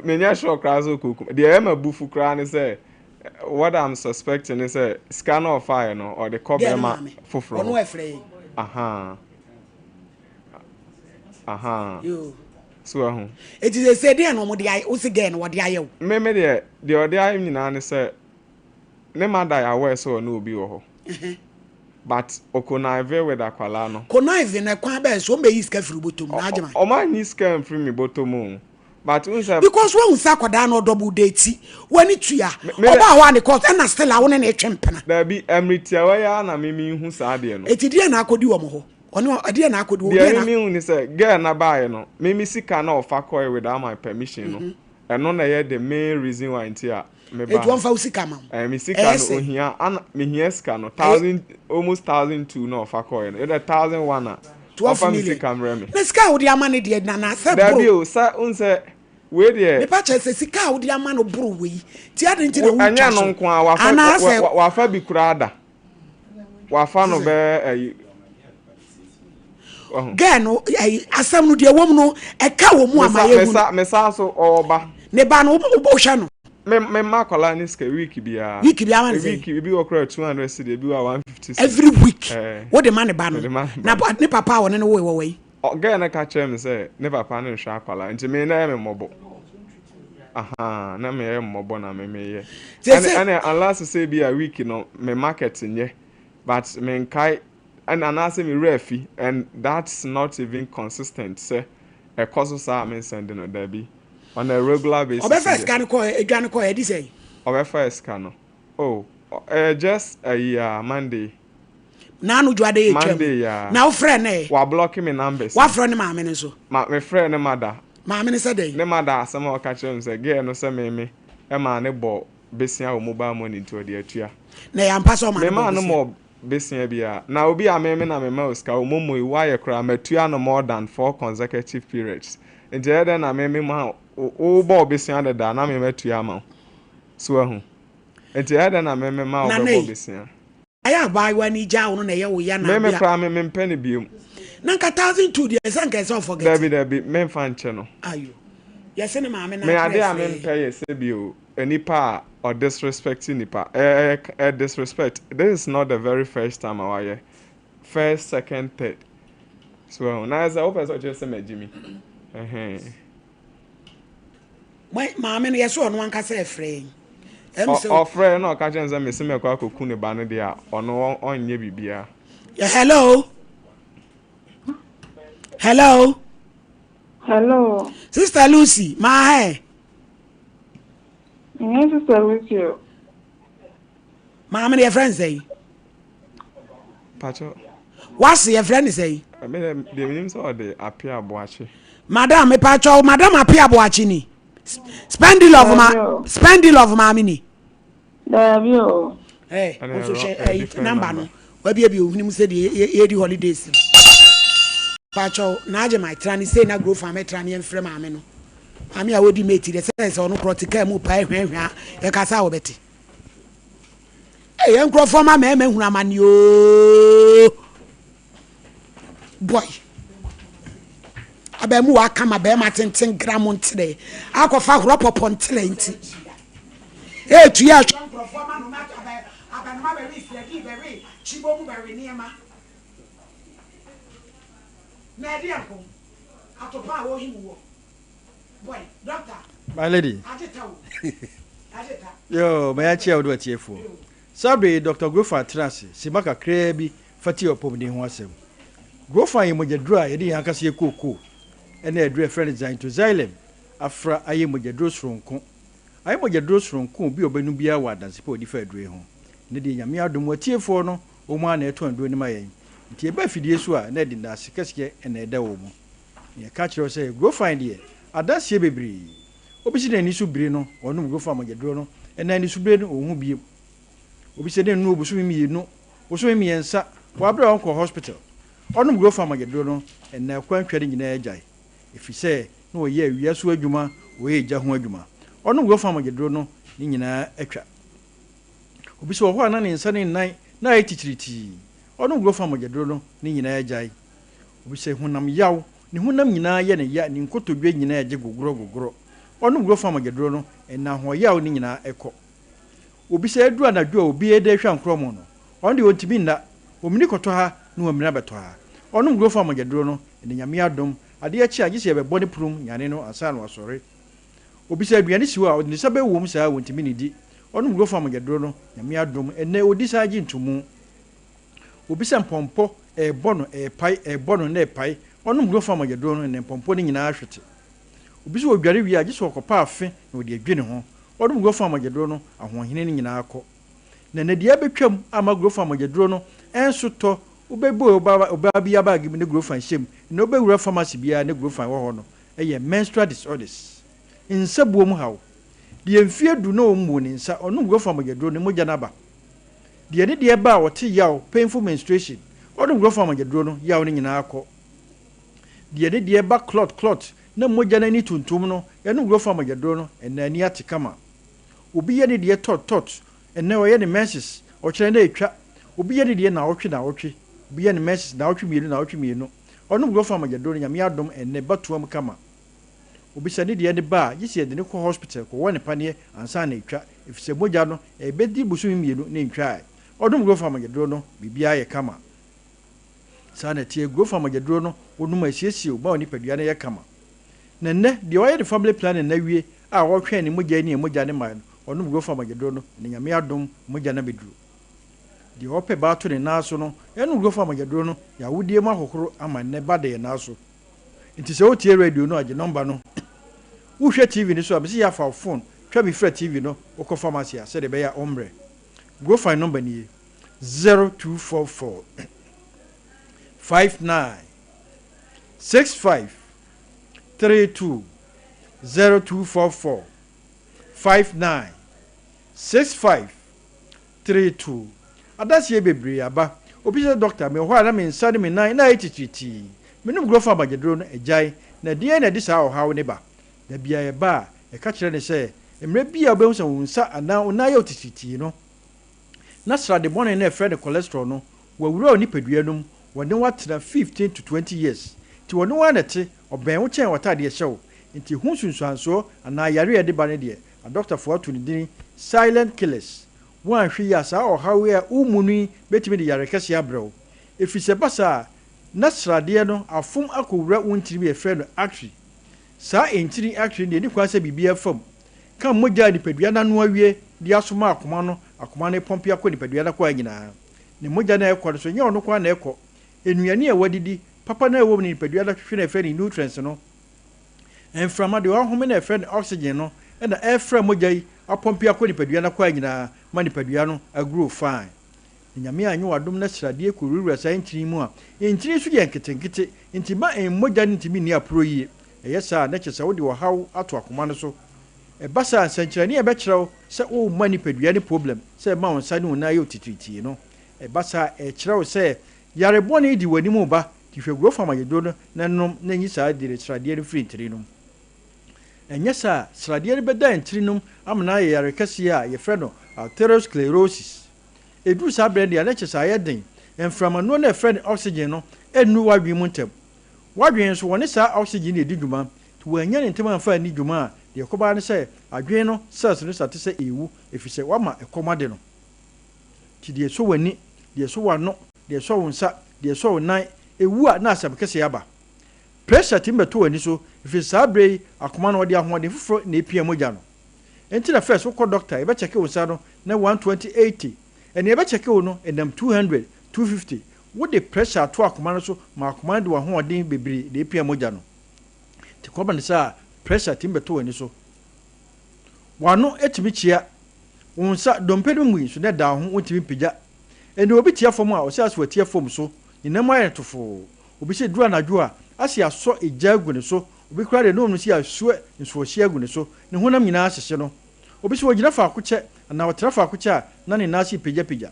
[SPEAKER 5] Menyɛ sure koraa sɛ ɔkɔ Kumasi. Deɛ ɛyɛ m'abufu koraa ne sɛ what I'm suspecting ne sɛ sika no a ɔfaeɛ no ɔde kɔ
[SPEAKER 2] Girl no
[SPEAKER 5] bɛrima
[SPEAKER 2] maame.
[SPEAKER 5] foforɔ
[SPEAKER 2] Ɔno
[SPEAKER 5] hɔ.
[SPEAKER 2] ɛfrɛ yɛn.
[SPEAKER 5] Ahaa. Ahaa.
[SPEAKER 2] Yoo.
[SPEAKER 5] So wahu.
[SPEAKER 2] Eti sese deɛ na wɔn de ayɛ wo se girl no wɔde ayɛ wo.
[SPEAKER 5] Me me deɛ deɛ ɔde ayɛ nyinaa ne sɛ ne mother yɛ aware sɛ ɔne obi wɔ hɔ. But ɔconnive with akwadaa no.
[SPEAKER 2] Connive no ɛkwan bɛn so wɔn bɛyi sika firi wo bɔtɔ mu na agye ma.
[SPEAKER 5] Wɔn anyi sika amfiri me bɔtɔ mu o. But wohu sɛ.
[SPEAKER 2] Because woahu sɛ akwadaa no ɔdouble date w'ani tua ɔbaa hɔ a ne course ɛna still a wo ne no retwe mpena.
[SPEAKER 5] Dabi ɛmere tiawa yi ara na me mehu saa adeɛ no.
[SPEAKER 2] Eti deɛn na akɔdi wɔn hɔ? Ɔne ɛdeɛn na akɔdi wɔn?
[SPEAKER 5] Deɛ me mehu ne sɛ girl no baeɛ no me me sika no a ɔfa kɔɛ without my permission no ɛno na ɛyɛ the main reason why nti a me ba
[SPEAKER 2] Eti ɔmfa wo sika ma wo?
[SPEAKER 5] Ɛɛ me sika no ohia ana mehia sika no thousand almost 1002 na ɔfa kɔɛ no either 1001 a
[SPEAKER 2] 12
[SPEAKER 5] ɔmfa me
[SPEAKER 2] million.
[SPEAKER 5] sika mmerɛ me.
[SPEAKER 2] Na sika a wode ama no deɛ nana sɛ
[SPEAKER 5] Dabi
[SPEAKER 2] boro.
[SPEAKER 5] o sɛ wohu sɛ wei deɛ.
[SPEAKER 2] Mepa kyɛ sɛ sika a wode ama no boro wei nti adɛn nti na
[SPEAKER 5] Wo ɛnyɛ
[SPEAKER 2] wotwa
[SPEAKER 5] ɛno
[SPEAKER 2] so
[SPEAKER 5] nko ara wafa
[SPEAKER 2] anaasɛ.
[SPEAKER 5] wa wa wafa bi koraa da. Wafa no bɛyɛ ayi. Wahu.
[SPEAKER 2] Girl no ayi asɛm no deɛ ɛwɔ mu no ɛka wɔ mu ama
[SPEAKER 5] Mesa
[SPEAKER 2] yɛhu no.
[SPEAKER 5] mesa mesa so ɔwɔ ba.
[SPEAKER 2] Ne ba no wohwɛ no.
[SPEAKER 5] Me me ma akwadaa ne sika week biara.
[SPEAKER 2] Week biara ma ne sɛn?
[SPEAKER 5] Week ebi wɔ koraa 200 cedi ebi wɔ 150 cedi.
[SPEAKER 2] Every week
[SPEAKER 5] Eh.
[SPEAKER 2] wode ma ne ba no.
[SPEAKER 5] Mede ma ne
[SPEAKER 2] Na
[SPEAKER 5] ba no.
[SPEAKER 2] ne papa a ɔne no woe wɔ wɔ yi?
[SPEAKER 5] Ɔ girl no ka kyerɛɛ me sɛ ne papa no nhwɛ akwadaa nti me na ɛyɛ me mmɔbɔ. Ahaa na me yɛ mmɔbɔ na me me yɛ. Ɛne ɛne unless sɛ bi a week no me market nyɛ but me nkae ɛna anaasɛ me werɛ afi and that's not even consistent sɛ ɛkɔ so saa a me nsɛnde no dabi on a regular basis
[SPEAKER 2] Ɔbɛfa
[SPEAKER 5] deɛ.
[SPEAKER 2] sika no kɔ edwa no kɔ ɛdi sɛn?
[SPEAKER 5] Ɔbɛfa sika no oh ɛyɛ just ayi a Monday.
[SPEAKER 2] Naano dwa de yɛ twam.
[SPEAKER 5] Monday yi ara.
[SPEAKER 2] Na wo frɛ no ɛ?
[SPEAKER 5] Wa block me numbers no.
[SPEAKER 2] Wafrɛ ne maame no nso?
[SPEAKER 5] Ma me frɛ ne mother.
[SPEAKER 2] Maame no sɛ dɛn?
[SPEAKER 5] Ne mother asɛm a ɔka kyerɛ me sɛ girl no sɛ me me maa no bɔ besia wɔ mobile money nti ɔde atua.
[SPEAKER 2] Na ɛyɛ ampa sɛ ɔma
[SPEAKER 5] Me
[SPEAKER 2] no
[SPEAKER 5] maa
[SPEAKER 2] bɔ
[SPEAKER 5] no
[SPEAKER 2] besia?
[SPEAKER 5] mɔ besia biara. Na obi a me me na me ma wo sika wo momo yi woayɛ koraa matua no more than four consecutive periods nti ɛyɛ dɛn na me me ma wo wo bɔɔ besia dedaa na me matua ama wo. So wahu? Nti ɛyɛ dɛn na me me ma wo
[SPEAKER 2] Nana
[SPEAKER 5] bɛbɔ
[SPEAKER 2] ei.
[SPEAKER 5] besia?
[SPEAKER 2] Ayɛ abaayewa no gyaa wo no na ɛyɛ wo ya na
[SPEAKER 5] Me me
[SPEAKER 2] bia.
[SPEAKER 5] koraa me mempɛ no biom.
[SPEAKER 2] Na nka 1002 deɛ sɛ nka ɛsɛ ɔforget.
[SPEAKER 5] Dabi dabi memfa nkyɛ no.
[SPEAKER 2] Ayo. Yɛse ne maame na
[SPEAKER 5] Me
[SPEAKER 2] atrɛ
[SPEAKER 5] ade a
[SPEAKER 2] frɛ.
[SPEAKER 5] mempɛ yɛ sɛ bio nipa a ɔdisrespect nipa. Ɛyɛ ɛyɛ disrespect. This is not the very first time a wayɛ. First, second, third. So wahu. Na sɛ wopɛ sɛ ɔkyerɛ sɛ magye mi. Ɛhɛn.
[SPEAKER 2] Maame no yɛsɛ ɔno ankasa ɛfrɛ yɛn. Ɛm sɛ.
[SPEAKER 5] Ɔfrɛ na ɔka kyerɛ no sɛ mese mɛkɔ akɔku ne ba no deɛ a ɔno ɔnyɛ biribiara.
[SPEAKER 2] Hello. Hello.
[SPEAKER 6] Hello.
[SPEAKER 2] Sister Lucy, maa hɛ.
[SPEAKER 6] Nyɛ Sister Lucy o.
[SPEAKER 2] Maame no yɛfrɛ no sɛn?
[SPEAKER 5] Pacho.
[SPEAKER 2] Wase yɛfrɛ no sɛn?
[SPEAKER 5] Me deɛ deɛ menim sɛ ɔde Apia Boakye.
[SPEAKER 2] Madam mepacho madam Apia Boakye ni. Spendi love ma Spendi love maame ni.
[SPEAKER 6] Daabi o.
[SPEAKER 2] Eh, nso hwɛ ɛyi number no. Wabiebie ohun mu sɛ deɛ yɛdi holidays no. Pacho na agye ma tra ne sei na grow farm tra ne yɛmfrɛ maame no. Maame a wodi mate deɛ sɛ sɛ ɔno korɔ te kaa mu paa hwɛhwɛ a yɛkasa a wɔbɛte. Ei yɛn nkurɔfoɔ ma mmarima hunu amane ooo. Boy. Abaamuwa aka ma barima tenten gram nterɛ akɔfa horɔ pɔpɔ nterɛ nti. Etu yɛ ahwɛ nkurɔfoɔ ma no ma abanoma bɛwe srɛdii bɛwe kyibo mu bɛwe nneɛma. Na ɛdeɛn nko? Atopa a wɔhim woɔ. Boy, doctor.
[SPEAKER 7] My lady.
[SPEAKER 2] Agye ta o. Agye ta.
[SPEAKER 7] Yoo, ma yɛnkyea wo ne w'atiefoɔ. Saa berɛ yi, Dɔkta Grofan tena ase simma kakraa bi fa tie ɔpɔmuden ho asɛm. Grofan yɛ mogyaduro a yɛde yɛn ankasa yɛ kookoo ne aduro a yɛfrɛ no xanthoxylem afra ayɛ mogyaduro soronko. Ayɛ mogyaduro soronko a obi a ɔbɛnom biara wɔ adanse pa a ɔdi fa aduro yi ho. Ɛnnɛ deɛ Nyame adom, w'atiefoɔ no, wɔn ara na ɛtɔn aduro no ma yɛn. Nti yɛba afidie so a, na ɛde nnaase kɛseɛ na ɛda wɔn mu. Na yɛka kyerɛ wo sɛ, Grofan deɛ, adanseɛ bebree. Obi si n'ani so bire no, ɔnom Grofan mogyaduro no, ɛnna anisobire no, ɔnhu bio. Obi sɛ ne nnuru bosome mmienu, bosome mmiɛnsa, wɔ aberɛ a ɔnkɔɔ hospital. Ɔnom Grofan mogyaduro no, ɛnna akwantwa no nyinaa agyae. Ɛfiri sɛ na ɔyɛ awia so adwuma, ɔyɛ egya ho adwuma. Ɔnom Grofan mogyaduro no, ne nyinaa atwa. Obi sɛ wɔ hɔ a na ne nsa ne ne nan na ayɛ titiritii. Ɔnom Grofan mogyaduro no, ne nyinaa agyae. Obi sɛ honam yaw, ne honam nyinaa yɛ no ya, ne nkotodwe nyinaa gye gogorɔgogorɔ. Ɔnom Grofan mogyaduro no, ɛnna ahoɔyaw no nyinaa kɔ. Obi sɛ aduru anadwo a obi reda ahwa nkorɔmo no, ɔno deɛ ɔntumi nna, ɔmini kɔtɔ ha na wamini abɛtɔ ha. Ɔnom Grofan mogyaduro no, ɛnna Nyame adom, adeɛ kye a gye sɛ yɛbɛbɔ ne pono mu nyane no ansa na wasɔre. Obi sɛ aduane si hɔ a, ɔde ne nsa bɛwom saa a ɔntumi nnidi. Ɔnom Grofan mogyaduro no, Nyame adom, ɛnnɛ ɔdi saa gye ntomu. Obi sɛ mpɔmpɔ ɛrebɔ no, ɛrepae, ɛrebɔ no na ɛrepae, ɔnom Grofan mogyaduro no, ɛnnɛ mpɔmpɔ no nyinaa ahwete. Obi sɛ ɔdware wie a, gye sɛ ɔkɔpa afe na ɔde adwi ne ho. Ɔnom Grofan mogyaduro no, ahoɔhene no nyinaa kɔ. Na ɛnnɛ deɛ abɛtwam ama Grofan mogyaduro no nso tɔ, wobɛbue ɔbaa biara baage mu ne Grofan hyɛ mu, ɛnnɛ wobɛwura pharmacy biara ne Grofan wɔ hɔ no, yɛ menstrual disorders, nsabuo mu haw. Deɛ mfeɛ du na ɔmmuo ne nsa, ɔnom Grofan mogyaduro no, mogya no aba. Deɛ ne deɛ ba a ɔte yaw, painful menstruation, ɔnom Grofan mogyaduro no, yaw no nyinaa kɔ. Deɛ ne deɛ ba clot clot na mogya no ani tuntum no, yɛnom Grofan mogyaduro no, ɛnna ani ate kama. Obi yɛ ne deɛ tɔt tɔt, ɛnnɛ ɔyɛ ne menses, ɔkyena na ɛtwa. Obi yɛ ne deɛ naawɔtwe naawɔtwe, obi yɛ ne menses naawɔtwe mmienu naawɔtwe mmienu. Ɔnom Grofan mogyaduro no, Nyame adom ɛnnɛ ba toam kama. Obi sɛ ne deɛ ne ba a, gye sɛ yɛde no kɔ hospital kɔwɔ no paneɛ ansa na ɛtwa, efisɛ mogya no ɛbɛdi bosome mmienu na ɛntwae. Ɔnom Grofan mogyaduro no, biribiara yɛ kama. Saa na ɛteɛ, Grofan mogyaduro no, wonom a ɛsiesie wo ma wo nipadua no yɛ kama. Na nnɛ, deɛ wayɛ ne family planning no awie a ɔretwɛn ne mogya ani a mogya no mmaeɛ no, ɔnom Grofan mogyaduro no, na Nyame adom, mogya no abɛduru. Deɛ ɔpɛ ba ato ne nan so no, ɛnom Grofan mogyaduro no, yɛn awodeɛ mu ahohoro ama nnɛ ba da yɛn nan so. Nti sɛ wotie radio no a, gye nɔmba no. Wohwɛ TV no so a, mese yɛ afa wo phone twa bi fra TV no, wokɔ pharmacy a, sɛdeɛ ɛbɛyɛ a wommrɛ. Grofan nɔmba nie, 0244 59 65 32, 0244 59 65 32. Adanseɛ bebree aba. Obi sɛ, Dɔkta, mewɔ hɔ a na me nsa ne me nan na ayɛ titiritii. Menom Grofa mogyaduro no, agyae. Na ɛdeɛn na ɛde saa ɔhaw no ba? Da biara yɛba a, yɛka kyerɛ no sɛ, mmerɛ bi a wobɛhu sɛ wo nsa anaa wo nan ayɛ wo titiritii no, na srade bɔne no a yɛfrɛ no cholesterol no, wawura wo nipadua no mu, wɔne wo atena 15 to 20 years. Nti wɔne wo ara na ɛte, ɔbɛn wo kyɛn w'ataadeɛ hyɛ wo. Nti ho nsunsuansoɔ anaa yareɛ a ɛde ba no deɛ, Adɔktafoɔ ato no din silent killers. Woanhwɛ yie a, saa ɔhaw yi a woremu no yi bɛtumi de yare kɛseɛ abrɛ wo. Ɛfiri sɛ ɛba saa a, na sradeɛ no afom akɔwura wo ntini bi a yɛfrɛ no artery. Saa ntini artery no deɛ, ɛnni kwan sɛ biribiara fa mu. Ka mogya a nipadua no ano awie de asoma akoma no, akoma no repɔmpe akɔ nipadua no akwaa nyinaa. Ne mogya no a ɛrekɔ no nso, ɛnyɛ ɔno nko ara na ɛrekɔ. Nnuane a wadidi, papa no a ɛwɔ mu no nipadua no atwetwe no a yɛfrɛ no nutrients no, Mframa, deɛ ɔhome no a yɛfrɛ no oxygen no na ɛrefra mogya yi apɔmpe akɔ nipadua no akwaa nyinaa ma nipadua no agrow fine. Na Nyame anyɛ wo adom na sradeɛ kɔwurawura saa ntini yi mu a, ntini nso yɛ nketenkete nti ma mogya no ntumi nni aporɔ yie. Ɛyɛ saa a na kyerɛ sɛ wode ɔhaw ato akoma no so. Ɛba saa a, nsɛnkyerɛnne a ɛbɛkyerɛ wo sɛ worema nipadua no problem sɛ ɛma wo nsa ne wo nan yɛ wo titiritii no. Ɛba saa a, ɛkyerɛ wo sɛ yare bɔne di w'anim reba Nti hwɛ gurofam ayɛduro no na nom na nyi saa dire sradeɛ no firi ntini no mu. Ɛnyɛ saa a, sradeɛ no bɛda ntini no mu ama no ayɛ yare kɛseɛ a yɛfrɛ no arteriosclerosis. Ɛduru saa berɛ no deɛ a na kyerɛ sɛ ayɛ den, mframanoɔ no a yɛfrɛ no oxygen no nnuru w'adwene mu ntɛm. W'adwene nso, wɔne saa oxygen no na ɛdi dwuma, nti wɔannya no ntɛm amfa anni dwuma a, deɛ ɛkɔba ara ne sɛ adwene no cells no sate sɛ ɛrewu ɛfiri sɛ woama ɛkɔm ade no. Nti deɛ ɛsɔ w'ani, deɛ ɛsɔ w'ano, deɛ ɛsɔ wo nsa, deɛ ɛsɔ wo nan, ɛwu a na asɛm kɛseɛ aba. Pressure tumi bɛtɔ w'ani so ɛfiri sɛ saa berɛ yi akoma no ɔde ahoɔden foforɔ na ɛpia mogya no. Ɛnti na first wokɔ doctor yɛbɛkyɛke wo nsa no na 120 80 ɛnea yɛbɛkyɛke wo no ɛnam 200 250 wode pressure ato akoma no so ma akoma no de w'ahoɔden bebree na ɛpia mogya no. Nti kɔba no saa a pressure tumi bɛtɔ w'ani so. W'ano tumi kyea, wo nsa dompe no mui nso na ɛda wo ho wontumi mpagya. Ɛnna obi tia fam a ɔsɛ ase watia fam so, ne nan mu ayɛ no tofoo. Obi sɛ duru anadwo a, ase asɔ egya agu ne so, obi koraa deɛ ne wɔn si asue nsuɔhyeɛ agu ne so, ne honam nyinaa ahyehye no. Obi sɛ ɔgyina faako kyɛ anaa ɔtra faako kyɛ a, na ne nan ase repagyapagya.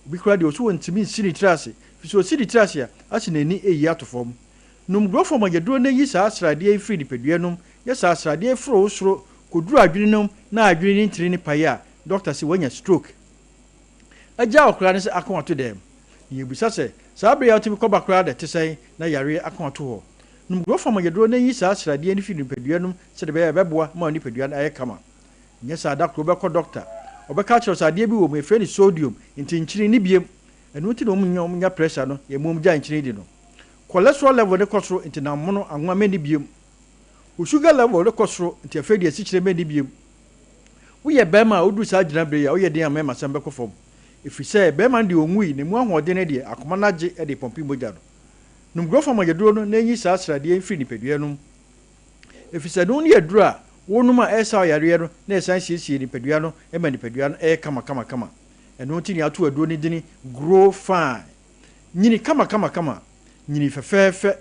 [SPEAKER 7] Obi koraa deɛ ɔse ɔntumi nsi ne tiri ase, firi sɛ ɔsi ne tiri ase a, ase n'ani reyi ato fam. Nom growth mogyaduro na yi saa sradeɛ yi firi nipadua nom, yɛ saa sradeɛ yi foro wo soro kɔduru adwene nom na adwene ne ntini no pae a, dɔkta se wanya stroke. Agya ɔkra ne sɛ ako ato dɛm. Na yɛbisa sɛ, saa bere yi a wotumi kɔ ba koraa da te sɛn na yareɛ ako ato hɔ? Nom growth mogyaduro na yi saa sradeɛ no firi nipadua nom sɛdeɛ ɛbɛyɛ a ɛbɛboa ma wo nipadua no ayɛ kama. Nyɛ saa da koro wobɛkɔ dɔkta, ɔbɛka akyerɛ wo sɛ adeɛ bi wɔ mu yɛfrɛ no sodium nti nkyene nni biam. Ɛno nti na wɔn nya pressure no, yɛn mmom gyae nkyene di no. Cholesterol level no kɔ soro nti nam mono anwa menni biom. Wo sugar level no kɔ soro nti afei deɛ asikyire menni biom. Woyɛ barima a woduru saa gyinaberɛ yi a woyɛ den a mmarima sɛm bɛkɔ fam. Ɛfiri sɛ barima no deɛ ɔnwui na ɛmu ahoɔden no deɛ akoma no agye de repɔmpe mogya no. Nom Grofan mogyaduro no na ɛnyi saa sradeɛ yi mfiri nipadua no mu. Ɛfiri sɛ ɛno ne aduro a wonom a ɛresaw yareɛ no na ɛsan siesie nipadua no ma nipadua no yɛ kama kama kama. Ɛno nti na yɛato aduro no dini Grofan. Nyini kamakamakama, nyini fɛfɛɛfɛ.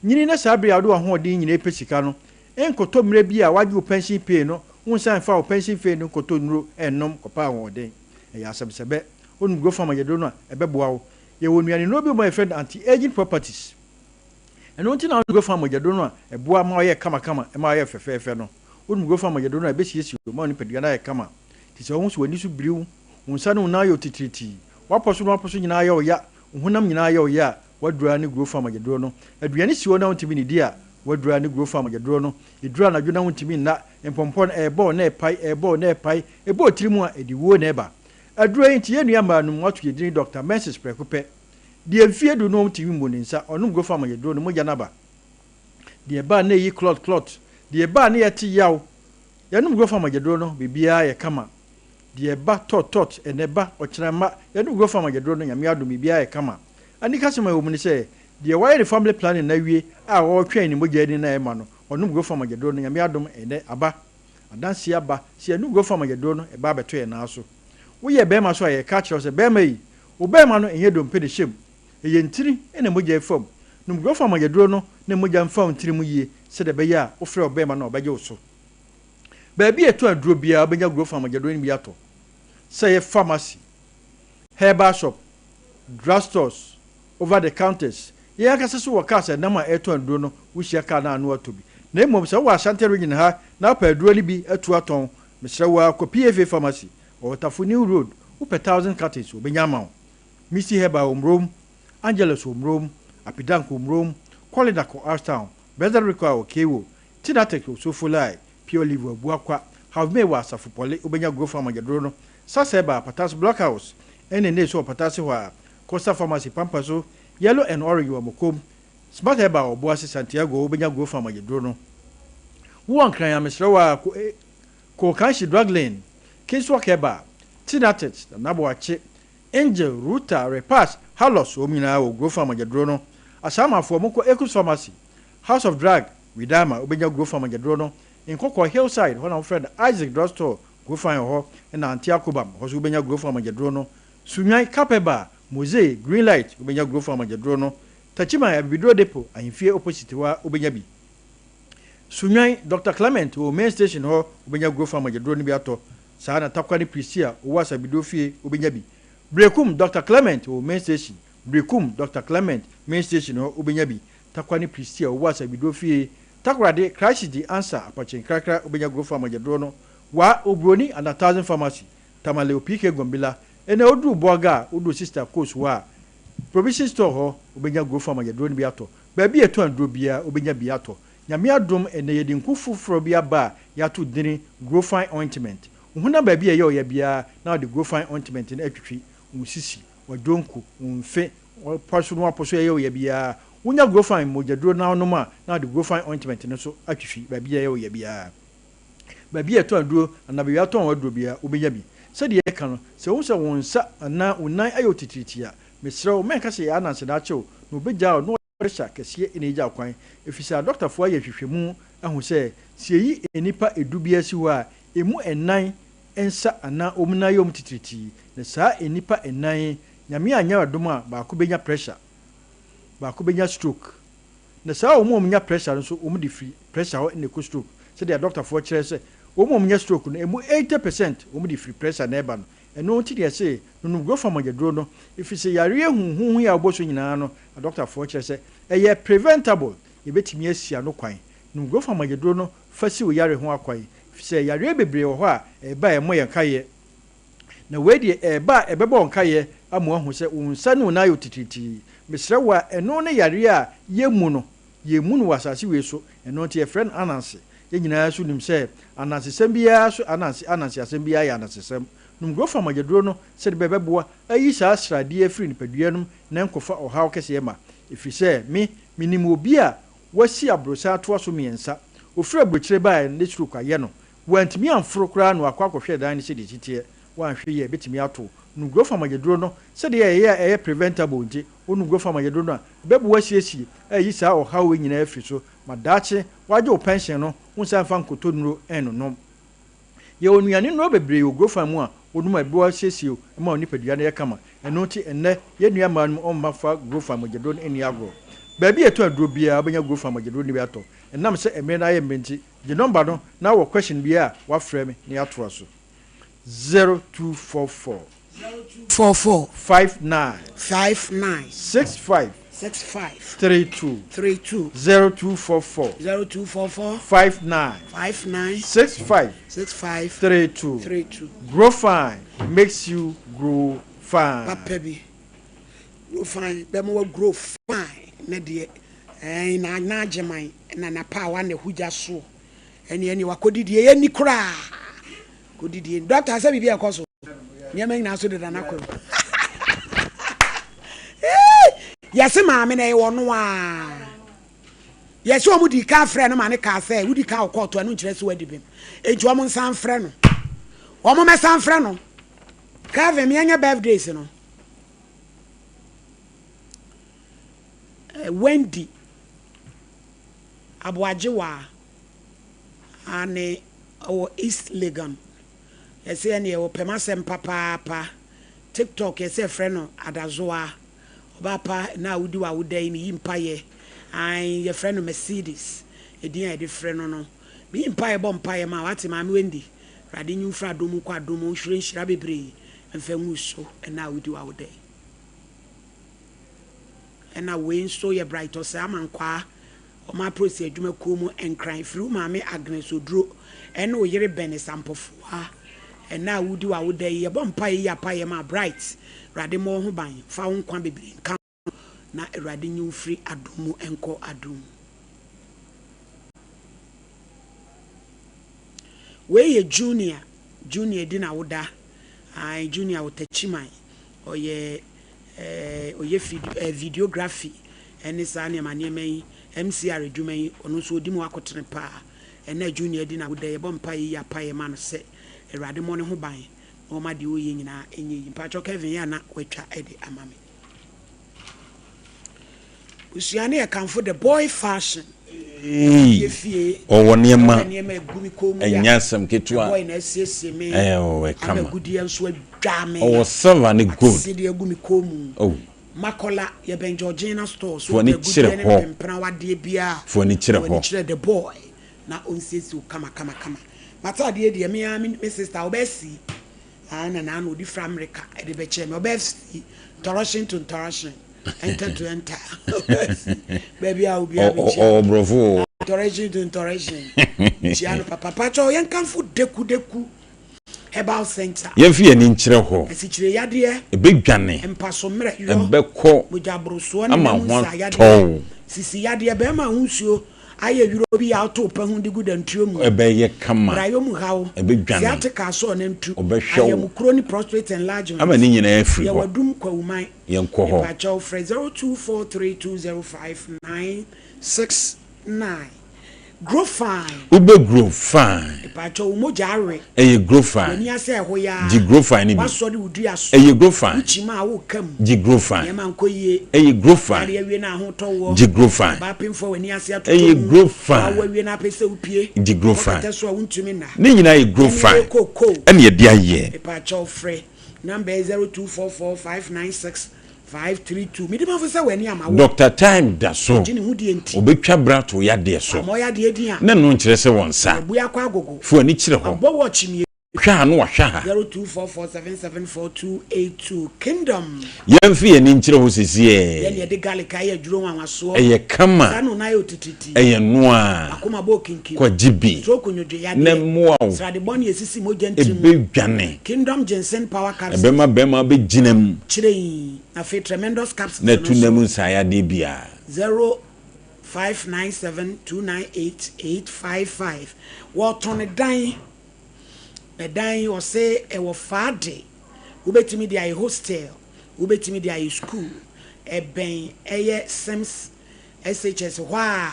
[SPEAKER 7] Nyini na saa bere a wode w'ahoɔden nyinaa repɛ sika no, nkɔtɔ mmerɛ bi a woagye wo pɛnhyen pay no, wonsan mfa wo pɛnhyen fee no nkɔtɔ nnuro nnom kɔpɛ ahoɔden. Ɛyɛ asɛmsɛbɛ. Wonom Grofam ayɛduro no a, ɛbɛboa wo. Yɛwɔ nnuane nnuro bi wɔ mu a yɛfrɛ no anti-aging properties. Ɛno nti na wonom Grofam mogyaduro no a, ɛboa ma woyɛ kamakama, ɛma woyɛ fɛfɛɛfɛ no. Wonom Grofam mogyaduro no a, ɛbɛsiesie wo ma wo nipadua no ayɛ kama. Te sɛ wohu sɛ w'ani so biri wo, wo nsa ne wo nan yɛ wo titiritii, w'apɔ so ne w'apɔ so nyinaa yɛ wo ya, wo honam nyinaa yɛ wo ya a, woaduru ara ne Guro Farm agyaduro no. Aduane si hɔ na wontumi nnidi a, woaduru ara ne Guro Farm agyaduro no. Ɛduru anadwo na wontumi nna, mpɔmpɔ no, ɛrebɔ wo na ɛrepae, ɛrebɔ wo na ɛrepae, ɛbɔ wo tiri mu a, ɛde wuo na ɛba. Aduro yi nti, yɛn nua mmaa nom, wɔato yɛn din Dɔkta Menses prɛko pɛ. Deɛ mfeɛ du no ɔntumi mmu ne nsa, ɔnom Guro Farm agyaduro no, mogya no aba. Deɛ ɛba a na ɛyi clot clot, deɛ ɛba a na yɛte yaw, Yɛnom Grofan mogyaduro no biribiara yɛ kama Deɛ ɛba tɔt tɔt ɛnɛ ba ɔkyena mma Yɛnom Grofan mogyaduro no Nyame adom biribiara yɛ kama Anikasɛm a ɛwɔ mu ne sɛ deɛ wayɛ ne family planning no awie a ɔretwɛn ne mogya ani no a ɛma no ɔnom Grofan mogyaduro no Nyame adom ɛnɛ aba Adanseɛ aba sɛ yɛnom Grofan mogyaduro no ɛba abɛto yɛn nan so Woyɛ barima so a yɛreka akyerɛ wo sɛ barima yi wo barima no ɛnyɛ dompe na ɛhyɛ mu Ɛyɛ ntini na mogya fa mu. Nom Grofan mogyaduro no na mogya mfa wo ntini mu yie sɛdeɛ ɛbɛyɛ a wofrɛ ɔbarima no a ɔbɛgye wo so. Baabi a yɛtɔn aduro biara wobɛnya Grofan mogyaduro no bi atɔ. Sɛ ɛyɛ pharmacy, herbal shop, drug stores, over the counters. Yɛn ankasa nso wɔ cars a ɛnam a ɛretɔn aduro no, wohyia car no a na woatɔ bi. Na mmom sɛ wowɔ Ashanti region ha na wopɛ aduro no bi atu atɔn, mesrɛ wo ara kɔ PFA pharmacy, wɔ Tafo New Road, wopɛ thousand cartons wɔbɛnya ama wo. Misty Herbal wɔ Murom, Angelus wɔ Murom, Apidank wɔ Murom, Kolidak wɔ Ashtown, Blessed Recoil wɔ Kewo, Tinatex wɔ Sofolai, Pure Leaf wɔ Abuakwa, Havmeh wɔ Asafo Pɔle, wobɛnya Grow Farm agyaduro no, Sas Herbal, Patase Block House, ɛne Nne nso wɔ Patase hɔ a, Costa Pharmacy, Pampa so, Yellow and Orange wɔ Mokom, Smart Herbal wɔ Obuasi, Santiago, wobɛnya Grow Farm agyaduro no. Wowɔ Nkran a, mesrɛ wo ara, kɔ kɔ Kanshi Drug Lane, Kingswalk Herbal, Tinatex, Nana Boakye, Angel, Ruta, Repas, Halos, wɔn nyinaa wɔ Grofan mogyaduro no. Asaamafoɔ, monkɔ Ekus Pharmacy, House of Drug, Widama, wobɛnya Grofan mogyaduro no. Nkɔkɔɔ, Hillside, hɔ na wɔfrɛ no Isaac Drug Store, Grofan wɔ hɔ, ɛna Auntie Akobam, hɔ nso wobɛnya Grofan mogyaduro no. Sunyani, Kapeba, Mose, Greenlight, wobɛnya Grofan mogyaduro no. Techiman, Abibiduro Depot, Ahemfie opposite hɔ ara wobɛnya bi. Sunyani, Doctor Clement wɔ Main Station hɔ, wobɛnya Grofan mogyaduro no bi atɔ. Saa na Takwa ne Priscilla wowɔ Asabidoo fie wobɛnya bi. Berekum Doctor Clement wɔ main station Berekum Doctor Clement main station hɔ wobɛnya bi. Takwa ne Priscilla wowɔ Asabidoo fie Takoradi Crisis de Ansa Apakye Nkrakra wobɛnya Grofa Mogyaduro no Wa Obroni ana Thousand Pharmacy Tamale Opike Gombila Ɛnɛ woduru Boaga a woduru Sister Kos hɔ a Provision Store hɔ wobɛnya Grofa Mogyaduro no bi atɔ Baabi a yɛtɔn aduro biara wobɛnya bi atɔ Nyame adom ɛnnɛ yɛde nku foforɔ bi aba a yɛato dini Grofine Ointment. Wo honam baabi a ɛyɛ ɔya biara na wode Grofine Ointment no atwitwi, wo sisi, w'adwonku, wo mfe, w'apɔso ne w'apɔso a ɛyɛ ɔya biara. Wonya Grofine mogyaduro na wonom a, na wode Grofine ointment no nso atwitwi baabi a ɛyɛ wo ya biara. Baabi a yɛtɔn aduro anaa baabi a wɔtɔn aduro biara, wobɛnya bi. Sɛdeɛ yɛka no, sɛ wohu sɛ wo nsa anaa wo nan ayɛ wo titiritii a, mesrɛ wo, mɛnka sɛ yɛ ananse na akye wo, na wɔbɛgyaa wo na pressure kɛseɛ na ɛgya kwan, ɛfiri sɛ adɔktafoɔ ayɛ nhwehwɛmu ahu sɛ, sɛ yɛyi nnipa du biara si hɔ a, ɛmu nnan nsa anaa wɔn nan yɛ wɔn titiritii, na saa nnipa nnan yi, Nyame anyɛ adom a, baako bɛnya pressure, baako bɛnya stroke. Na saa wɔn a wɔnya pressure no nso, wɔn de firi pressure hɔ na ɛkɔ stroke, sɛdeɛ adɔktafoɔ kyerɛ sɛ, wɔn a wɔnya stroke no, ɛmu 80 percent wɔn de firi pressure na ɛba no. Ɛno nti na yɛse nonom Grofa mogyaduro no, ɛfiri sɛ yareɛ huhuuhu yi a wobɔ so nyinaa no, adɔktafoɔ kyerɛ sɛ ɛyɛ preventable, yɛbɛtumi asi ano kwan. Nom Grofa mogyaduro no fa si wo yare ho akwan, ɛfiri sɛ yareɛ bebree wɔ hɔ a ɛreba a ɛmmɔ yɛn nkaeɛ. Na wei deɛ ɛreba a ɛbɛbɔ wo nkaeɛ ama woahu sɛ wo nsa ne wo nan ayɛ otitiritii. Mesrɛ wo a, ɛno ne yareɛ a yɛmmu no. Yɛmmu no wɔ asase wei so, ɛno nti yɛfrɛ no ananse. Yɛn nyinaa nso nim sɛ anansesɛm biara so ananse ananse asɛm biara yɛ anansesɛm. Nom Grofa mogyaduro no sɛdeɛ ɛbɛyɛ ɛbɛboa ayi saa sradeɛ yi afiri nipadua no mu na ɛnkɔfa ɔhaw kɛseɛ mma. Ɛfiri sɛ me, menim obi a wasi aborosan atoa so mmiɛnsa. Ɔfiri aburokyire baeɛ no ne stroke ayɛ no. Wantumi amforo koraa na wakɔ akɔhwɛ dan no sɛdeɛ ɛsi teɛ. Woanhwɛ yie a ɛbɛtumi ato wo. Nom Grofa mogyaduro no sɛdeɛ ɛyɛ a ɛyɛ preventable nti, wonom Grofa mogyaduro no a, ɛbɛboa asiesie ayi saa ɔhaw wei nyinaa afiri so ma daakye woagye wo pɛnhyen no wonsan mfa nkɔtɔ nnuro nnonom. Yɛwɔ nnuane nnuro bebree wɔ Grofan mu a wonom a ɛboa siesie wo ma wo nipadua no yɛ kama. Ɛno nti ɛnnɛ yɛn nua mmaa no mu ɔmma fa Grofan mogyaduro no nni agorɔ. Baabi a yɛtɔn aduro biara wobɛnya Grofan mogyaduro no bi atɔ. Ɛnam sɛ mmerɛ no ayɛ mmerɛ nti gye nɔmba no na wɔ question biara a woafrɛ me na yɛatoa so. 0244.
[SPEAKER 2] 44.
[SPEAKER 7] 59.
[SPEAKER 2] 59.
[SPEAKER 7] 65.
[SPEAKER 2] 65.
[SPEAKER 7] 32.
[SPEAKER 2] 32.
[SPEAKER 7] 0244.
[SPEAKER 2] 0244.
[SPEAKER 7] 59.
[SPEAKER 2] 59.
[SPEAKER 7] 65.
[SPEAKER 2] 65.
[SPEAKER 7] 32.
[SPEAKER 2] 32.
[SPEAKER 7] Grow fine makes you grow fine.
[SPEAKER 2] Papa bi. Grow fine bɛma wa grow fine ne deɛ ɛn na na agyeman na na paawa na ɛhugya soɔ ɛne ɛne wakɔdidie yɛnni koraa. Kɔdidie. Dɔkta sɛ biribi a ɛkɔ so. Nneɛma nyinaa so deda n'akwan mu. Yɛse maame na ɛyɛ ɔno a. Yɛse wɔn di kan frɛ no ma ne kaa sɛ wodi kan wɔ kɔɔto ɛno nkyerɛ sɛ wadi bem. Enti wɔn nsan frɛ no. Wɔn mɛsan frɛ no. Kevin meɛnyɛ birthdays no. Eh, Wendy Aboagyewa Aane ɔwɔ East Legon. Yɛse ɛneɛ ɔpɛ m'asɛm papaapa. TikTok yɛse yɛfrɛ no Adazoa. Ɔbaa pa ɛnɛ a wodi w'awoda yi meyi mpaeɛ. Aane yɛfrɛ no Mercedes. Edin a yɛde frɛ no no. Meyi mpaeɛ bɔ mpaeɛ ma wo wate Maame Wendy. Awurade nyi wo mfiri adom mu nkɔ adom mu ɔnhwire nhyira bebree mfa ngu wo so ɛnɛ a wodi w'awoda yi. Ɛna wei nso yɛ Bright Osei Amankwaa Wɔn apolisi adwumakuo mu Nkran firi wo maame Agnes Oduro ɛne wo yere Bernice Ampofoa ɛnɛ a wodi w'awoda yi yɛbɔ mpaeɛ yi apaeɛ ma Bright Awurade mmɔ wo ho ban mfa wo nkwa bebree nka ho na Awurade nyi wo mfiri adom mu nkɔ adom mu. Wei yɛ Junior, Junior di n'awoda ae Junior wɔ Takyiman ɔyɛ eh, ɔyɛ fidi, eh, videography ɛne saa nneɛma nneɛma yi, MCR adwuma yi, ɔno nso ɔdi mu akotene paa. Ɛnna Junior adi n'awoda yi, yɛbɔ mpaeɛ yi apaeɛ ma no sɛ Awurade mmɔ ne ho ban na ɔma deɛ ɔreyɛ nyinaa ɛnyɛ yie. Mpakyɛw Kevin yɛ a na watwa de ama me. Busua no yɛ kamfo the boy fashion.
[SPEAKER 4] Eii
[SPEAKER 2] Fie fie
[SPEAKER 4] ɔwɔ nneɛma
[SPEAKER 2] ɔwɔ nneɛma egu me kɔn mu yi a
[SPEAKER 4] ɛnyɛ asɛm ketewa
[SPEAKER 2] boy na asiesie me
[SPEAKER 4] ɛɛ ɔwɔ
[SPEAKER 2] ama
[SPEAKER 4] ɛkama
[SPEAKER 2] agudeɛ nso adwa me
[SPEAKER 4] ɔwɔ silver ne gold
[SPEAKER 2] asiedeɛ agu me kɔn mu
[SPEAKER 4] oh
[SPEAKER 2] Makola yɛ bɛn Georgina store so
[SPEAKER 4] fo ani
[SPEAKER 2] wopɛ
[SPEAKER 4] kyerɛ
[SPEAKER 2] agudeɛ ne
[SPEAKER 4] hɔ
[SPEAKER 2] mpempena wadeɛ biara
[SPEAKER 4] fo ani kyerɛ
[SPEAKER 2] fa w'ani
[SPEAKER 4] hɔ.
[SPEAKER 2] kyerɛ the boy na ɔnsiesie wo kama kama kama m'ataadeɛ deɛ me ara me sister ɔbɛsi Saa na n'ano ɔde firi Amerika de bɛkyɛɛ me. Ɔbɛɛ fi ntɔrɔhyen to ntɔrɔhyen, enter to enter. Ɔbɛɛ fi baabi a obiara bɛkyia.
[SPEAKER 4] Ɔwɔ borɔfo o.
[SPEAKER 2] Ntɔrɔhyen to ntɔrɔhyen. Kyia no papa. Pakyɛ yɛnkamfo Deku Deku Herbal Center.
[SPEAKER 4] Yɛmfa yɛn ani nkyerɛ hɔ.
[SPEAKER 2] Asikyire yadeɛ.
[SPEAKER 4] Ɛbɛdwane.
[SPEAKER 2] Mpaso mmerɛ yɔ.
[SPEAKER 4] Ɛbɛkɔ
[SPEAKER 2] Mogya borosoɔ ne
[SPEAKER 4] ama
[SPEAKER 2] nam
[SPEAKER 4] ho
[SPEAKER 2] nsa
[SPEAKER 4] atɔ
[SPEAKER 2] yadeɛ.
[SPEAKER 4] wo.
[SPEAKER 2] Sisi yadeɛ, bɛrima ho nsuo. Ayɛ wuro bi a wotow pɛ ho de gu dantuo mu.
[SPEAKER 4] Ɛbɛyɛ kama.
[SPEAKER 2] Brayɔ mu haw.
[SPEAKER 4] Ɛbɛdwane.
[SPEAKER 2] Sciatica asɔɔ nantu.
[SPEAKER 4] Ɔbɛhwɛ wo.
[SPEAKER 2] Ayamukuro ne prostate enlargement.
[SPEAKER 4] Ama ne nyinaa afiri hɔ.
[SPEAKER 2] Yɛwɔ Adum Kwawuman.
[SPEAKER 4] Yɛnkɔ hɔ.
[SPEAKER 2] Mepakyɛw frɛ 0243205969. Grow fine.
[SPEAKER 4] Wobɛ grow fine.
[SPEAKER 2] Mepakyɛw wo mogya awe.
[SPEAKER 4] Ɛyɛ grow fine.
[SPEAKER 2] W'ani asɛ ɛhɔ yaa.
[SPEAKER 4] Gye grow fine no bi.
[SPEAKER 2] W'asɔre wo dua so.
[SPEAKER 4] Ɛyɛ grow fine.
[SPEAKER 2] Wo kyima a wo ka mu.
[SPEAKER 4] Gye grow fine.
[SPEAKER 2] Nneɛma nkɔ yie.
[SPEAKER 4] Ɛyɛ grow fine.
[SPEAKER 2] Yare awie na ahotɔ woɔ.
[SPEAKER 4] Gye grow fine.
[SPEAKER 2] Ɔbaa pemfoɔ a w'ani ase atotɔ
[SPEAKER 4] Ɛyɛ
[SPEAKER 2] mu.
[SPEAKER 4] grow fine.
[SPEAKER 2] W'awo awie na apɛ sɛ wo pue.
[SPEAKER 4] Gye grow
[SPEAKER 2] Kɔ
[SPEAKER 4] fine.
[SPEAKER 2] kɛtɛ so a wontumi nna.
[SPEAKER 4] Ne nyinaa yɛ grow
[SPEAKER 2] Ɛne
[SPEAKER 4] fine.
[SPEAKER 2] ɛyɛ kookoo.
[SPEAKER 4] Ɛna yɛde ayɛ.
[SPEAKER 2] Mepakyɛw frɛ number yi 0244 596 532. Medi mafo sɛ w'ani ama wo.
[SPEAKER 4] Doctor Time da so.
[SPEAKER 2] Ɔgye ne ho die nti.
[SPEAKER 4] Ɔbɛtwa bra to yadeɛ so.
[SPEAKER 2] Ama ɔyɛ adeɛ din a.
[SPEAKER 4] Ne no nkyerɛ sɛ wɔn nsa.
[SPEAKER 2] Wabue akɔ agogo.
[SPEAKER 4] Fa w'ani kyerɛ hɔ.
[SPEAKER 2] Wabɔ watch mmienu.
[SPEAKER 4] Hwɛ ha na wahwɛ ha.
[SPEAKER 2] 0244774282 Kingdom.
[SPEAKER 4] Yɛmfa yɛn ani nkyerɛ hɔ sesiɛ.
[SPEAKER 2] Yɛn na yɛde garlic ayɛ aduro nwanwasoɔ.
[SPEAKER 4] Ɛyɛ kama.
[SPEAKER 2] Saa na onayɛ otititi.
[SPEAKER 4] Ɛyɛ noaa.
[SPEAKER 2] Akoma bɔ okinkim.
[SPEAKER 4] Kɔgye bi.
[SPEAKER 2] Stroke nnwodwoeɛ adeɛ.
[SPEAKER 4] Na ɛmmoa wo.
[SPEAKER 2] Srade bɔne a ɛsisi mogya ntini mu.
[SPEAKER 4] Ɛbɛdwane.
[SPEAKER 2] Kingdom ginseng power capsules.
[SPEAKER 4] Ɛbɛma bɛrima abɛgyina mu.
[SPEAKER 2] Kyerɛn. Afei tremendous capsules
[SPEAKER 4] Na
[SPEAKER 2] no
[SPEAKER 4] ɛtu nna mu
[SPEAKER 2] nso.
[SPEAKER 4] nsaayadeɛ biara.
[SPEAKER 2] 0597298855 Wɔtɔn dan. Ɛdan yi ɔse ɛwɔ Faade, wobɛtumi de ayɛ hostel, wobɛtumi de ayɛ school, ɛbɛn ɛyɛ Sims SHS hɔ a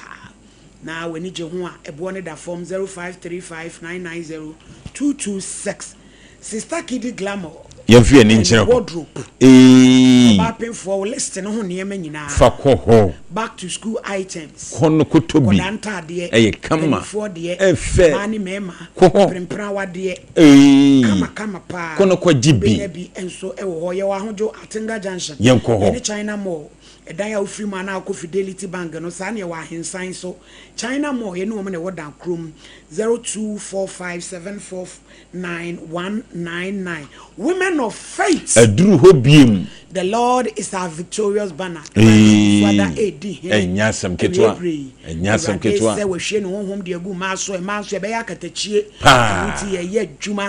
[SPEAKER 2] na w'ani gye ho a ɛboɔ no da fam 0535990226. Sister Kidi Glamour
[SPEAKER 4] Yɛmfa yɛn ani
[SPEAKER 2] and
[SPEAKER 4] nkyerɛ hɔ.
[SPEAKER 2] Wardrobe,
[SPEAKER 4] Eeii.
[SPEAKER 2] ɔbaa pemfoɔ wo list no ho nneɛma nyinaa,
[SPEAKER 4] Fa kɔ hɔ.
[SPEAKER 2] back to school items.
[SPEAKER 4] Kɔ no kɔtɔ bi.
[SPEAKER 2] Nkwadaa ntaadeɛ,
[SPEAKER 4] Ɛyɛ kama.
[SPEAKER 2] mpanimfoɔ deɛ,
[SPEAKER 4] Ɛfɛ.
[SPEAKER 2] mmaa ne mmarima,
[SPEAKER 4] Kɔ hɔ.
[SPEAKER 2] mprempren awadeɛ,
[SPEAKER 4] Eeii.
[SPEAKER 2] kama kama paa.
[SPEAKER 4] Kɔ no kɔgye bi.
[SPEAKER 2] Wobɛnya bi nso wɔ hɔ. Yɛwɔ Ahodwo, Atenga Junction.
[SPEAKER 4] Yɛnkɔ hɔ.
[SPEAKER 2] Yɛne China Mall, ɛdan a wofiri mu anaa wokɔ Fidelity Bank no, saa na yɛwɔ Ahensan nso. China Mall, yɛne wɔn na ɛwɔ dan koro mu. 0245749199. Women of Faith.
[SPEAKER 4] Aduru hɔ biem.
[SPEAKER 2] The Lord is our victorious banner. Awurade
[SPEAKER 4] Eeii,
[SPEAKER 2] Fuada redi hene
[SPEAKER 4] ɛnyɛ asɛm ketewa,
[SPEAKER 2] awiei bere yi.
[SPEAKER 4] ɛnyɛ asɛm
[SPEAKER 2] Awurade
[SPEAKER 4] ketewa.
[SPEAKER 2] sɛ wahwie ne honhom de agu mmaa so, mmaa nso yɛbɛyɛ akatakyie.
[SPEAKER 4] Paa.
[SPEAKER 2] Ɛno nti yɛyɛ adwuma.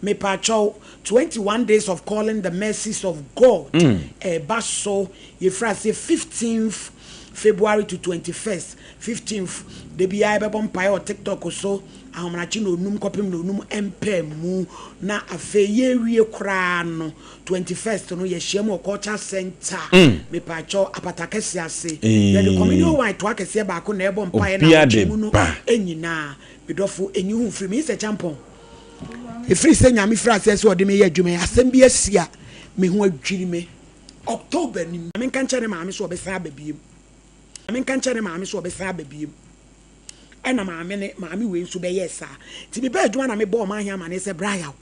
[SPEAKER 2] Mepaakyɛw, 21 days of calling the mercies of God ɛreba so. Yɛfiri aseɛ 15th February to 21st. 15th, da biara yɛbɛbɔ mpaeɛ wɔ TikTok so, ahomakye nnɔnnum kɔpem nnɔnnum mpaemu. Na afei yɛrewie koraa no, 21st no yɛhyia mu wɔ culture center mepaakyɛw apata kɛseɛ ase yɛde communion wine toa kɛseɛ baako na ɛbɔ mpaeɛ na awɔtwe mu no nyinaa medɔfo ɛnyi ho mfiri me sɛ kyampɔn ɛfiri sɛ nyame firi aseɛ sɛ ɔde me yɛ adwuma yi asɛm bi asi a me ho adwiri me October nim menka nkyɛ ne maame so ɔbɛsan aba biem menka nkyɛ ne maame so ɔbɛsan aba biem ɛna maame ne maame wei nso bɛyɛɛ saa nti mebaa adwuma na mebɔɔ ɔman he amaneɛ sɛ bra yaw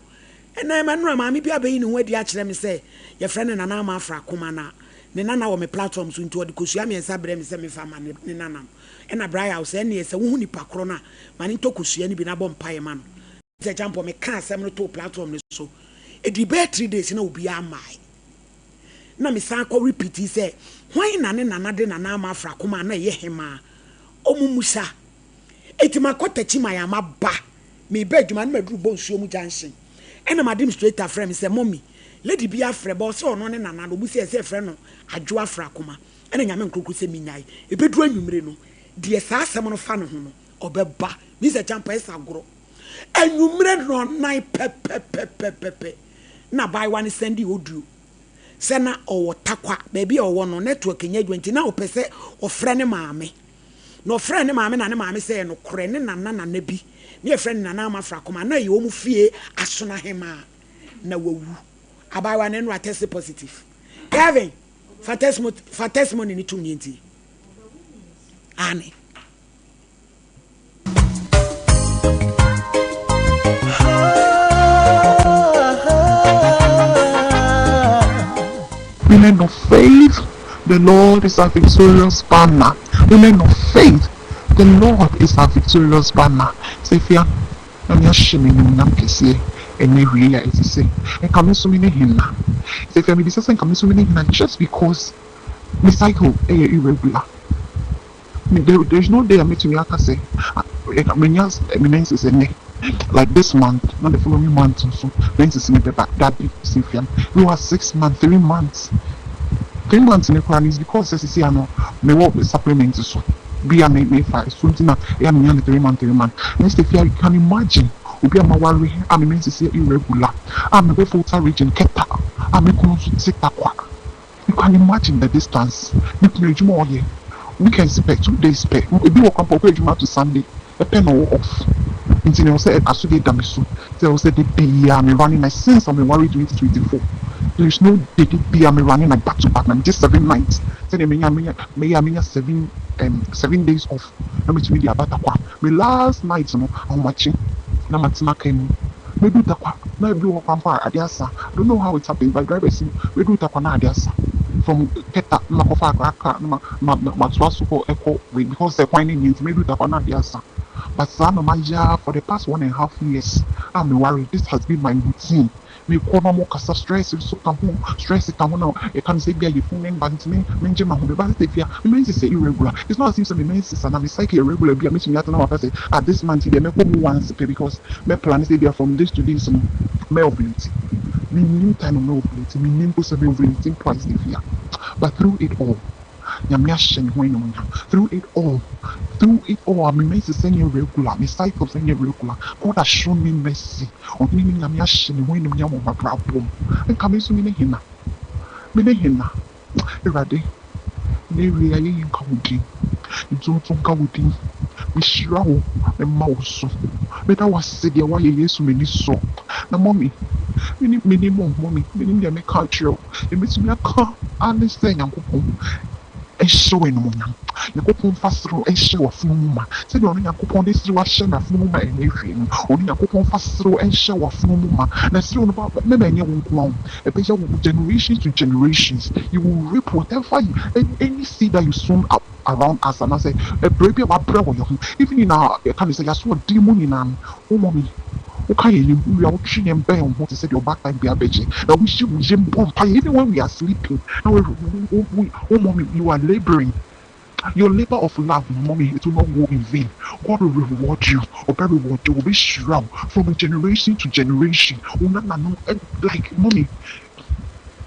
[SPEAKER 2] ɛnɛ mɛnora maame bi abɛyi ne ho adi akyerɛ me sɛ yɛfrɛ no Nana Ama Afrakoma na ne nana wɔ me platform so nti ɔde kosua mmiɛnsa brɛ me sɛ memfa ma ne nana no ɛna bra yaw sɛ ɛneɛ sɛ wohu nipa korɔ no a ma ne ntɔ kosua no bi na bɔ mpaeɛ ma no sɛ kyampɔ meka asɛm no too platform no so ɛdii bɛyɛ 3 days na obiara mmae na mesan kɔ repeat sɛ hwan na ne nana de Nana Ama Afrakoma a na ɛyɛ hemaa Ɔmo mmusa. Enti makɔ Takyiman a maba. Mereba adwuma no maduru Bonsuo mu junction. Ɛna m'admstrator frɛ me sɛ, Mummy, lady bi afrɛ ba ɔse ɔno ne Nana no, ɔmo se ɛsɛ yɛfrɛ no Adwoa Afrakoma. Ɛna Nyame nkrokro sɛ menyae. Ɛbɛduru anwummere no, deɛ saa asɛm no fa ne ho no, ɔbɛba. Mister Acheampong, ɛsɛ agorɔ. Anwummere nnɔnnan pɛpɛpɛpɛpɛ na abaayewa no sɛndee audio sɛ na ɔwɔ Tarkwa, baabi a ɔwɔ no, network nyɛ adwuma nti na ɔpɛ sɛ ɔfrɛ ne maame. Na ɔfrɛɛ ne maame na ne maame sɛ ɛyɛ nokorɛ, ne nana nana bi ne yɛfrɛ no Nana Ama Frakoma, na ɛyɛ wɔn fie asonahemaa, na wawu. Abaayewa no ɛno atɛste positive. Kevin, fa testimony, fa testimony no tom nie ntie. Aane.
[SPEAKER 8] Women of faith, the Lord is our victorious banner. Women of faith, the Lord is our victorious banner. Sefia, na me ahyɛ me animuonyam kɛseɛ ɛnɛ awiei a ɛte sɛ nka me nso me ne hena. Sefia, mebisa sɛ nka me nso me ne hena just because me cycle ɛyɛ irregular. Me there there's no day a mɛtumi aka sɛ menya me menses ɛnnɛ like this month na the following month nso menses no bɛba dabi Cynthia we wɔ 6 months, 3 months, 3 months no koraa no is because sɛ sisi ano mewɔ supplement so. bi a me mefa so nti na ɛyɛ a menya no 3 month 3 month. Next Afia, you can imagine obi a maware a me menses yɛ irregular, a mewɔ Volta Region Keta, a me kunu nso te Tarkwa. You can imagine the distance. Me kunu adwuma a ɔyɛ, weekends pɛ, 2 days pɛ, ebi wɔ kwan pɛ ɔkɔ adwuma to Sunday ɛpɛ na ɔwɔ off, nti na ɛwɔ sɛ asodie da me so sɛ ɛwɔ sɛ de biara me running my, since I'm worried 2024, there is no day de biara me running like back to back na me gye 7 nights sɛdeɛ menya meyɛ a menya 7 days off na metumi de aba Tarkwa. Me last night no ahomakye na matena kaa mu medu Tarkwa na ebi wɔ kwan pa a ade asa. I don't know how it happens, but driver si medu Tarkwa na ade asa from Keta na makɔfa akra car na ma ma ma matoa so kɔ ɛkɔ wei because sɛ kwan no nyɛ nti medu Tarkwa na ade asa. But saa na mayɛ for the past 1.5 years a meware. This has been my routine. Mekɔ na mo kasa, stress nso ka ho, stress ka ho na yɛka no sɛ ebia yɛfunu ne mba nti me mengye ma ho meba sɛ fia me menses sɛ irregular. It's not as if sɛ me menses ana me cycle irregular bi a metumi atena waka sɛ, ah, this month deɛ mɛkɔ mu once pɛ because mɛ plan sɛ ebia from this to this no mɛ ovulate. Menim time mɛ ovulate, menim mpo sɛ mɛ ovulate twice de fia. But through it all, Nyame ahyɛ ne ho animuonyam. Through it all, through it all, me menses nyɛ regular, me cycles nyɛ regular, God has shown me mercy. Ɔhene ne Nyame ahyɛ ne ho animuonyam wɔ m'abrabɔ mu. Nka me nso me ne hena, me ne hena? Awurade, na awie ayɛyi nka wo din, ntonto nka wo din. Mehyira wo, mema wo so, meda wo ase deɛ woayɛ. Yesu, m'ani sɔ. Na mummy, menim menim o mummy, menim deɛ meka akyerɛ wo. Ɛmɛtumi aka ane sɛ Nyankopɔn ɛhyɛ wo animuonyam. Nyankopɔn fa serew ɛhyɛ w'afono mu ma sɛdeɛ ɔno Nyankopɔn de serew ahyɛ n'afono mu ma ɛnɛ hwie no. Ɔno Nyankopɔn fa serew ɛhyɛ w'afono mu ma na serew no ba mɛma ɛnyɛ wo nko ara o, ɛbɛyɛ wo generations to generations. You will reap whatever you, any seed that you sown up around us anaasɛ ɛbrɛ bi a wabrɛ wɔ yɛn ho, even in our yɛka ne sɛ yɛaso ɔden mu nyinaa no, wo mummy woka yɛn nim wia wotwe yɛn bɛn wo ho te sɛ deɛ ɔbaatan bi abɛgye na wohyɛ wo yam bɔ mpaeɛ even when we are sleeping. Na wo wo wo wo mummy, you are labouring your labor of love. Mommy, it will not go in vain. God will reward you. Ɔbɛ reward you. Ɔbɛhyira wo from generation to generation. Wo nananom, like mommy,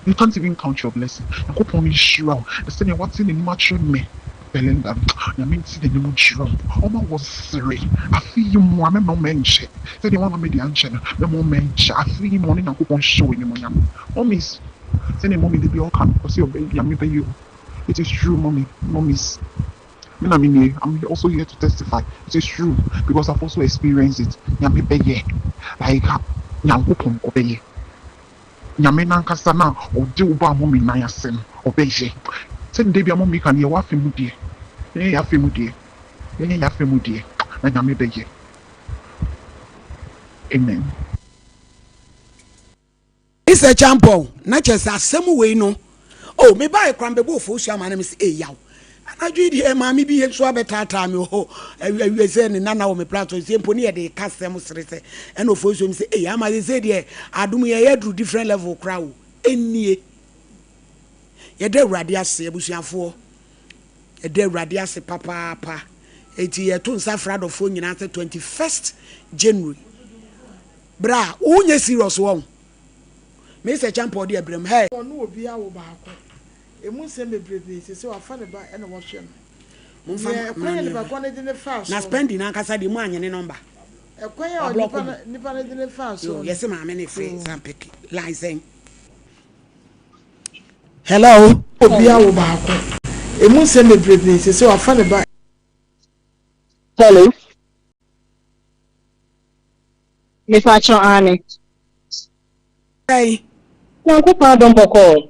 [SPEAKER 8] you can't even count your blessing. Nyankopɔn nhyira wo. Na sɛnea wate n'anim akyerɛ me Belinda, Nyame nti n'anim nkyerɛ wo. Ɔma wɔ sere afe yi mu a mɛma wo mɛnkyɛ sɛdeɛ woama me de ankyɛ no, mɛma wo mɛnkyɛ afe yi mu. Ɔne Nyankopɔn hyɛ wo animuonyam. Mummies, sɛdeɛ mummy de bi ɔka no, ɔsɛ ɔbɛ Nyame bɛyɛ o. It is true, mommy. Mummies, me na me nie, I'm also here to testify. It is true because I've also experienced it. Nyame bɛyɛ, like Nyankopɔn ɔbɛyɛ. Nyame nankasa na ɔde wo ba mummy nan ase no, ɔbɛyɛ sɛde da bi a mummy ka no, yɛwɔ afe mu deɛ, yɛnyɛ yɛ afe mu deɛ, yɛnyɛ yɛ afe mu deɛ na Nyame bɛyɛ. Amen.
[SPEAKER 2] Mr. Champon, na kyerɛ sɛ asɛm wei no, oh, mebaeɛ koraa mebɛbɔ ofosu ama no me sɛ ɛyaw anadwo yi deɛ maame bi nso abɛtaataa me hɔ awie sɛ ne nana wɔ me platform sɛ mpo ne yɛde ka sɛm sere sɛ ɛna ofosu mi sɛ ɛyɛ ama sɛ sɛ deɛ adom yɛyɛ aduru different level koraa o. Ɛnnie yɛda Awurade ase. Abusuafoɔ, yɛda Awurade ase papaapa. Eti yɛto nsa frɛ adɔfoɔ nyinaa sɛ 21st January berɛ a wonyɛ serious wɔn Mr. Champon de abrɛm hey.
[SPEAKER 1] Ɔne obi awo baako. Emu nsɛm bebrebe sɛ wafa ne ba ɛna wɔhwɛ no.
[SPEAKER 2] Momfa
[SPEAKER 1] Deɛ ɛkwan a nipa kɔ no de ne faa
[SPEAKER 2] na
[SPEAKER 1] so no.
[SPEAKER 2] Spending ankasa deɛ mu anyɛ ne number.
[SPEAKER 1] Ɛkwan a
[SPEAKER 2] Wa block
[SPEAKER 1] nipa
[SPEAKER 2] mu.
[SPEAKER 1] no nipa no de ne faa so
[SPEAKER 2] Yo,
[SPEAKER 1] no.
[SPEAKER 2] yɛsɛ maame ne frɛ san pick line sɛn. Hello.
[SPEAKER 1] Obi awo baako. Emu nsɛm bebrebe sɛ wafa ne ba.
[SPEAKER 9] Hello. Mepakyɛw aane.
[SPEAKER 2] Hey.
[SPEAKER 9] Nyankopɔn adom, bɔkɔɔ.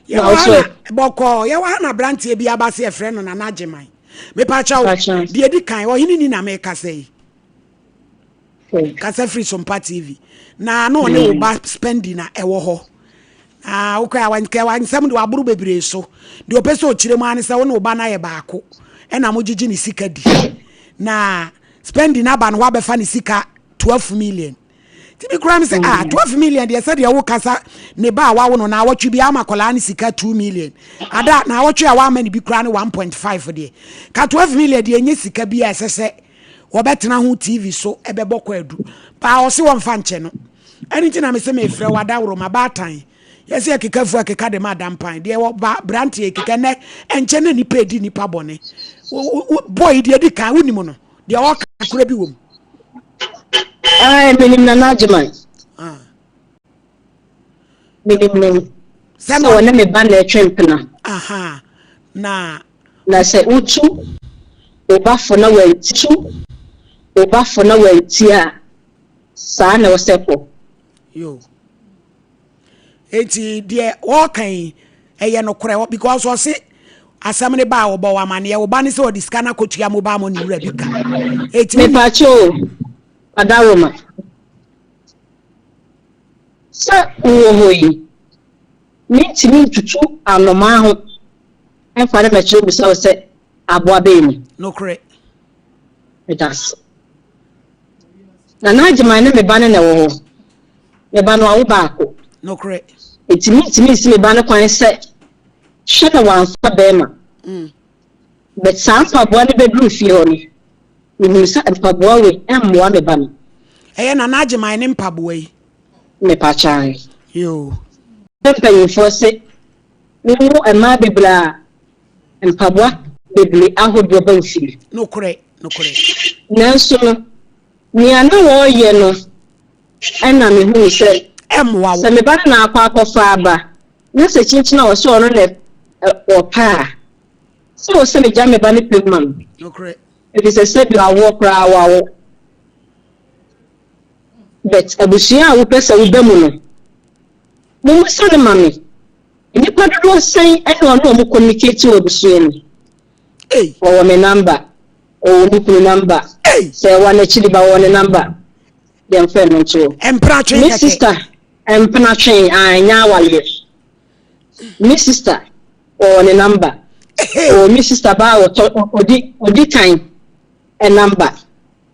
[SPEAKER 9] Na
[SPEAKER 2] Yɛwɔ
[SPEAKER 9] wo
[SPEAKER 2] ha
[SPEAKER 9] so?
[SPEAKER 2] na bɔkɔɔ. Yɛwɔ ha na aberanteɛ bi aba sɛ yɛfrɛ no Nana Agyeman. Mepakyɛw,
[SPEAKER 9] Pakyɛw.
[SPEAKER 2] deɛ di kan, ɔhene ni na mekasa yi.
[SPEAKER 9] Okay.
[SPEAKER 2] Kasa firi Sompa TV. Na na ɔne wo ba Spendi na ɛwɔ hɔ. Na wokɔ a nsɛm de waboro bebree so. Deɛ ɔpɛ sɛ ɔkyerɛ mu ara ne sɛ wo ne wo ba no ayɛ baako. Ɛna mogyegye ne sika di. Na Spendi no aba no hɔ abɛfa ne sika 12 million. Nti mi kura mi sɛ, ah, 12 million deɛ, sɛdeɛ wo kasa ne ba a wawo no na awɔtwe bi ama akwadaa ne sika 2 million ada na awɔtwe a wama ne bi kura ne 1.5 deɛ, ka 12 million deɛ nye sika bi a ɛsɛ sɛ wɔbɛtena ho TV so ɛbɛbɔ kɔ adu paa. Ɔse wɔmfa nkyɛ no. Ɛno nti na me sɛ mefrɛ wo adaworo ma baatan yɛsɛ yɛkeka fu akeka de ma adampan deɛ wɔ ba branteɛ keka nɛ ɛnkyɛ na nipa edi nipa bɔne. Boy deɛ di kan wonim no deɛ ɔka kora bi wɔ mu.
[SPEAKER 9] Ɛɛ menim Nana Agyeman. Ah. Menim no sɛ ɔne me ba na ɛtwe mpena.
[SPEAKER 2] Aha. Na.
[SPEAKER 9] Na sɛ wotu wo ba fo na wanti wo ba fo na wanti a saa na ɛwɔ sɛ kɔ.
[SPEAKER 2] Yo. Enti deɛ wɔreka yi ɛyɛ nokorɛ because ɔse asɛm no baa wɔbɔ wɔ amaneɛ wo ba ne sɛ ɔde sika no akɔtua mobile money wura bi ka.
[SPEAKER 9] Enti Mepaakyɛ o, Adaroma. Sɛ wowɔ hɔ yi, mentumi ntutu anomaa ho mfa no mmɛkyerɛ mmisa wo sɛ aboa bɛn ni.
[SPEAKER 2] Nokorɛ.
[SPEAKER 9] Meda ase. Nana Agyeman ne me ba no na ɛwɔ hɔ. Me ba no awo baako.
[SPEAKER 2] Nokorɛ.
[SPEAKER 9] Enti mentumi nsi me ba no kwan sɛ hwɛ na wamfa bɛrima. Mm. But saa mpaboa no bɛduru fie hɔ no, mehunu sɛ mpaboa wei ɛmmoa me ba no.
[SPEAKER 2] Ɛyɛ Nana Agyeman ne mpaboa yi.
[SPEAKER 9] Mepakyae.
[SPEAKER 2] Yoo.
[SPEAKER 9] Mpanyinfoɔ se wowo mmaa bebree a mpaboa bebree ahodoɔ ba wo fie.
[SPEAKER 2] Nokorɛ, nokorɛ.
[SPEAKER 9] Nanso no, nea na wɔreyɛ no Ɛnna mehuu sɛ,
[SPEAKER 2] Ɛmmoa wo.
[SPEAKER 9] sɛ me ba no na akɔ akɔfa aba, na sɛ kyinkyin a ɔsɛ ɔno na ɔpɛ a, sɛ ɛwɔ sɛ megya me ba no pɛ mu ma no.
[SPEAKER 2] Nokorɛ.
[SPEAKER 9] Efisɛ sɛdeɛ awoɔ koraa wawo. But abusua a wopɛ sɛ woba mu no, mommisa no ma me. Nnipa dodoɔ sɛn na ɔne wɔn communicate wɔ abusua mu?
[SPEAKER 2] Ei.
[SPEAKER 9] Ɔwɔ me number, ɔwɔ me kunu number,
[SPEAKER 2] Ei.
[SPEAKER 9] sɛ ɛwɔ n'akyiri ba ɔwɔ ne number. Yɛmfa ɛno nto hɔ.
[SPEAKER 2] Mpena twe
[SPEAKER 9] Me
[SPEAKER 2] kɛkɛ.
[SPEAKER 9] sister, mpena twe, ah, ɛnyɛ awareɛ. Me sister, ɔwɔ ne number. Ɔwɔ me sister ba a ɔtɔ, ɔdi, ɔdi kan number.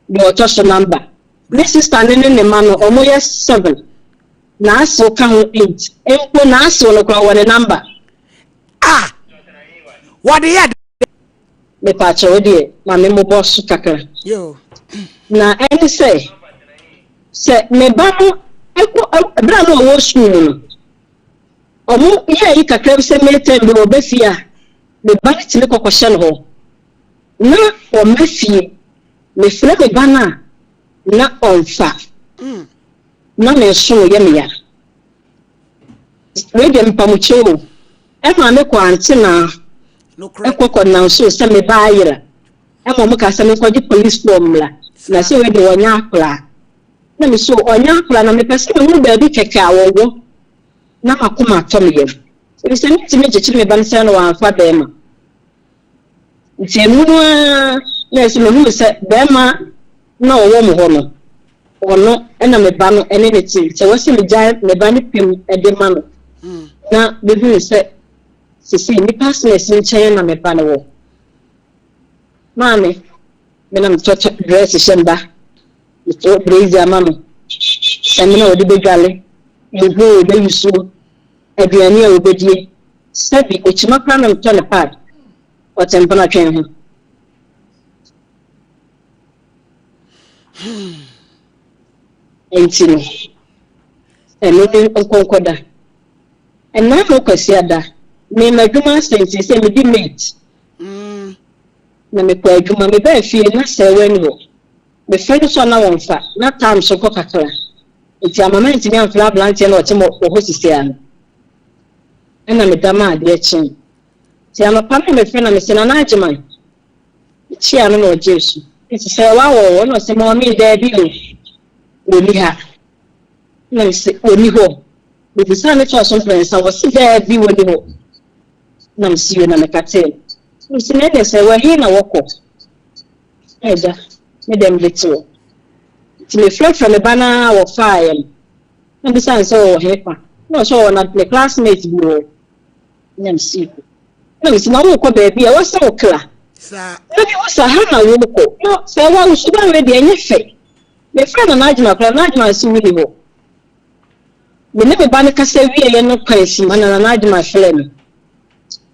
[SPEAKER 9] Deɛ ɔtɔ so number. Me sister ne ne ne ma no, wɔn yɛ seven. N'asew ka ho eight. Mpo n'asew no koraa ɔwɔ ne number.
[SPEAKER 2] Ah! Wɔde yɛ dɛn?
[SPEAKER 9] Mepaakyɛw wo deɛ ma me mmobɔ so kakra.
[SPEAKER 2] Yo.
[SPEAKER 9] Na ɛne sɛ, sɛ me ba no kɔ, berɛ a na ɔwɔ sukuu mu no, wɔn yɛ ayi kakra bi sɛ May term bi wɔba fie a, me ba no tumi kɔkɔhyɛ no hɔ. Na ɔmma fie. Mefrɛ me ba no a, na ɔmfa. Na me nsono yɛ me ya. Wei deɛ mepamokyɛw o. Ɛmaa me kɔ antenaa kɔ kɔ nanso sɛ me ba ayera. Ɛma ɔmo kaa sɛ me nkɔgye police foɔ mmra. Na sɛ wei deɛ ɔnyɛ akwadaa. Na me so ɔnyɛ akwadaa na mepɛ sɛ mehunu baabi kɛkɛ a ɔwɔ na makoma atɔ me yam. Efisɛ mentumi nkyekyere me ba no sɛ na wamfa bɛɛma. Nti emu no ara na ɛsɛ mehunu sɛ bɛrima na ɔwɔ mo hɔ no, ɔno na me ba no ne ne te. Nti ɛwɔ sɛ megyae me ba no pɛ mu de ma no na mehunu sɛ sesei nnipa asomasi nkyɛn na me ba no wɔ. Maame, me na metɔ dress hyɛ me ba, metɔ brazier ma no, samina a ɔde bɛdwale, nku a ɔbɛyusuo, aduane a ɔbɛdie. Sɛbi okyima koraa na metɔ ne pad, ɔte mpena twɛn ho. Nti no, ɛno ne nkɔnkɔda. Ɛnaa no Kwasiada, me m'adwuma ase nti sɛ medi mate. Na mekɔ adwuma, mebaa fie na sɛɛwa ni hɔ. Mefrɛ no so a na wɔmfa, na time so kɔ kakra. Nti ama mantumi amfrɛ aberanteɛ na ɔte wɔ hɔ sisiaa no. Ɛna meda maa adeɛ kyee. Nti anɔpa no na mefrɛ na mese Nana Agyeman. Mekyiaa no na ɔgyee so. Mese sɛ wawɔ hɔ? Ɛna ɔse mɔmee daabi o, wɔnni ha. Ɛna mese wɔnni hɔ? Mebisaa no toa so mprɛnsa, ɔse daabi wɔnni hɔ. Ɛna mese yoo na mekatee no. Mese na ɛneɛ sɛ wɔ he na wɔkɔ? Agya, me deɛ mede te hɔ. Nti mefrɛfrɛ me ba no ara a wɔfaaeɛ no. Na mebisa no sɛ ɔwɔ hefa? Na ɔsɛ ɔwɔ na ne classmate bi wɔ hɔ. Na mesi hɔ. Na mesi na wokɔ baabi a ɛwɔ sɛ wokla. Na mehu sɛ ha na wokɔ. Na sɛ wa wo suban wei deɛ ɛnyɛ fɛ. Mefrɛ no Najma koraa, Najma nso wonni hɔ. Me ne me ba no kasa wieɛ no kwan sima na Najma frɛ me.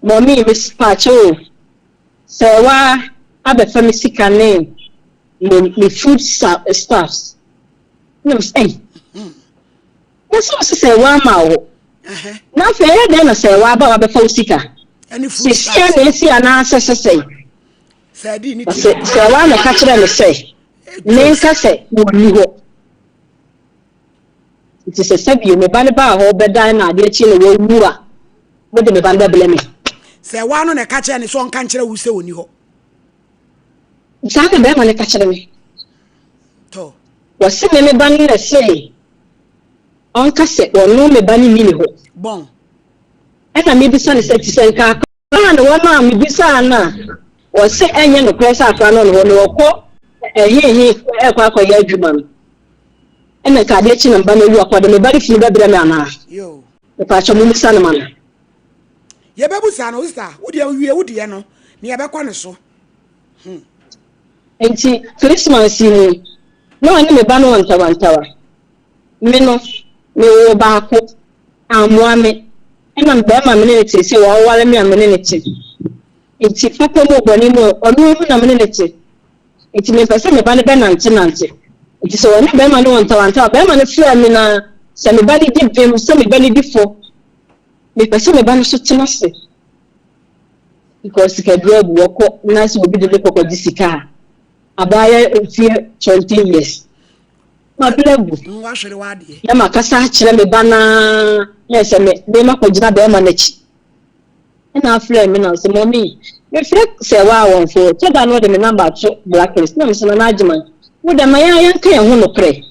[SPEAKER 9] Mɔmi, mesi paakyɛ o. Sɛ wa abɛfa me sika ne me food stuffs. Na mese, Ei, na sɛ ɔse sɛ wama wo, na afei ɛyɛ dɛn na sɛ waba wabɛfa wo sika? Sesia na esi anaasɛ sɛsɛe? Ɔse sɛwaa na ɛka kyerɛɛ me sɛ menka sɛ wɔnni hɔ. Nti sɛ sɛbio me ba no baa hɔ bɛdan na adeɛ kye na wawu a, mode me ba no bɛbrɛ me.
[SPEAKER 2] Sɛwaa no na ɛka kyerɛɛ no sɛ ɔnka nkyerɛ wo sɛ ɔnni hɔ.
[SPEAKER 9] Saa na bɛrima no ka kyerɛ me.
[SPEAKER 2] Tɔ.
[SPEAKER 9] Wɔse me me ba no na ɛse ɔnka sɛ ɔno me ba no nni ne hɔ.
[SPEAKER 2] Bɔn.
[SPEAKER 9] Ɛna mebisa no sɛ, nti sɛ nka akwadaa no wɔn a mebisaa no a wɔse ɛnyɛ nokorɛ sɛ akwadaa no wɔ ne hɔ no ɔkɔ ɛhehe ɛkɔ akɔyɛ adwuma no ɛna nka adeɛ kye na me ba no awu akɔ de me ba no funu bɛbrɛ me anaa? Mepaakyɛ mommisa no ma me.
[SPEAKER 2] Yɛbɛbusa no sista, wo deɛ wie wo deɛ no na yɛbɛkɔ ne so. Hmm.
[SPEAKER 9] Nti Christmas yi mu na ɔne me ba no wɔ ntawantawa. Me no, mewoo baako, ammoa me. Ɛna barima a me ne no te, sɛ waware me a me ne no te. Nti papa mu o, bɔne mu o, ɔno ara mu na me ne no te. Nti mempɛ sɛ me ba no bɛnantenante. Nti sɛ ɔne barima no wɔ ntawantawa, barima no frɛ me na sɛ me ba no di bem, sɛ me ba no di fɔ, mepɛ sɛ me ba no so tena ase. Because sikaduro abu, wɔkɔ na sɛ obi de no kɔ kɔgye sika a, abaayɛ mfeɛ 20 years. Mabrɛ agu. Na makasa akyerɛ me ba no ara na sɛ me me makɔgyina bɛrima no akyi. Ɛna afrɛ me na ɔsɛ mɔmi mefrɛ sɛ waa wɔn fo kyɛ da no ɔde me namba ato blacklist na mesɛ Nana Agyeman wo dɛ ma yɛn yɛnka yɛn ho nokorɛ.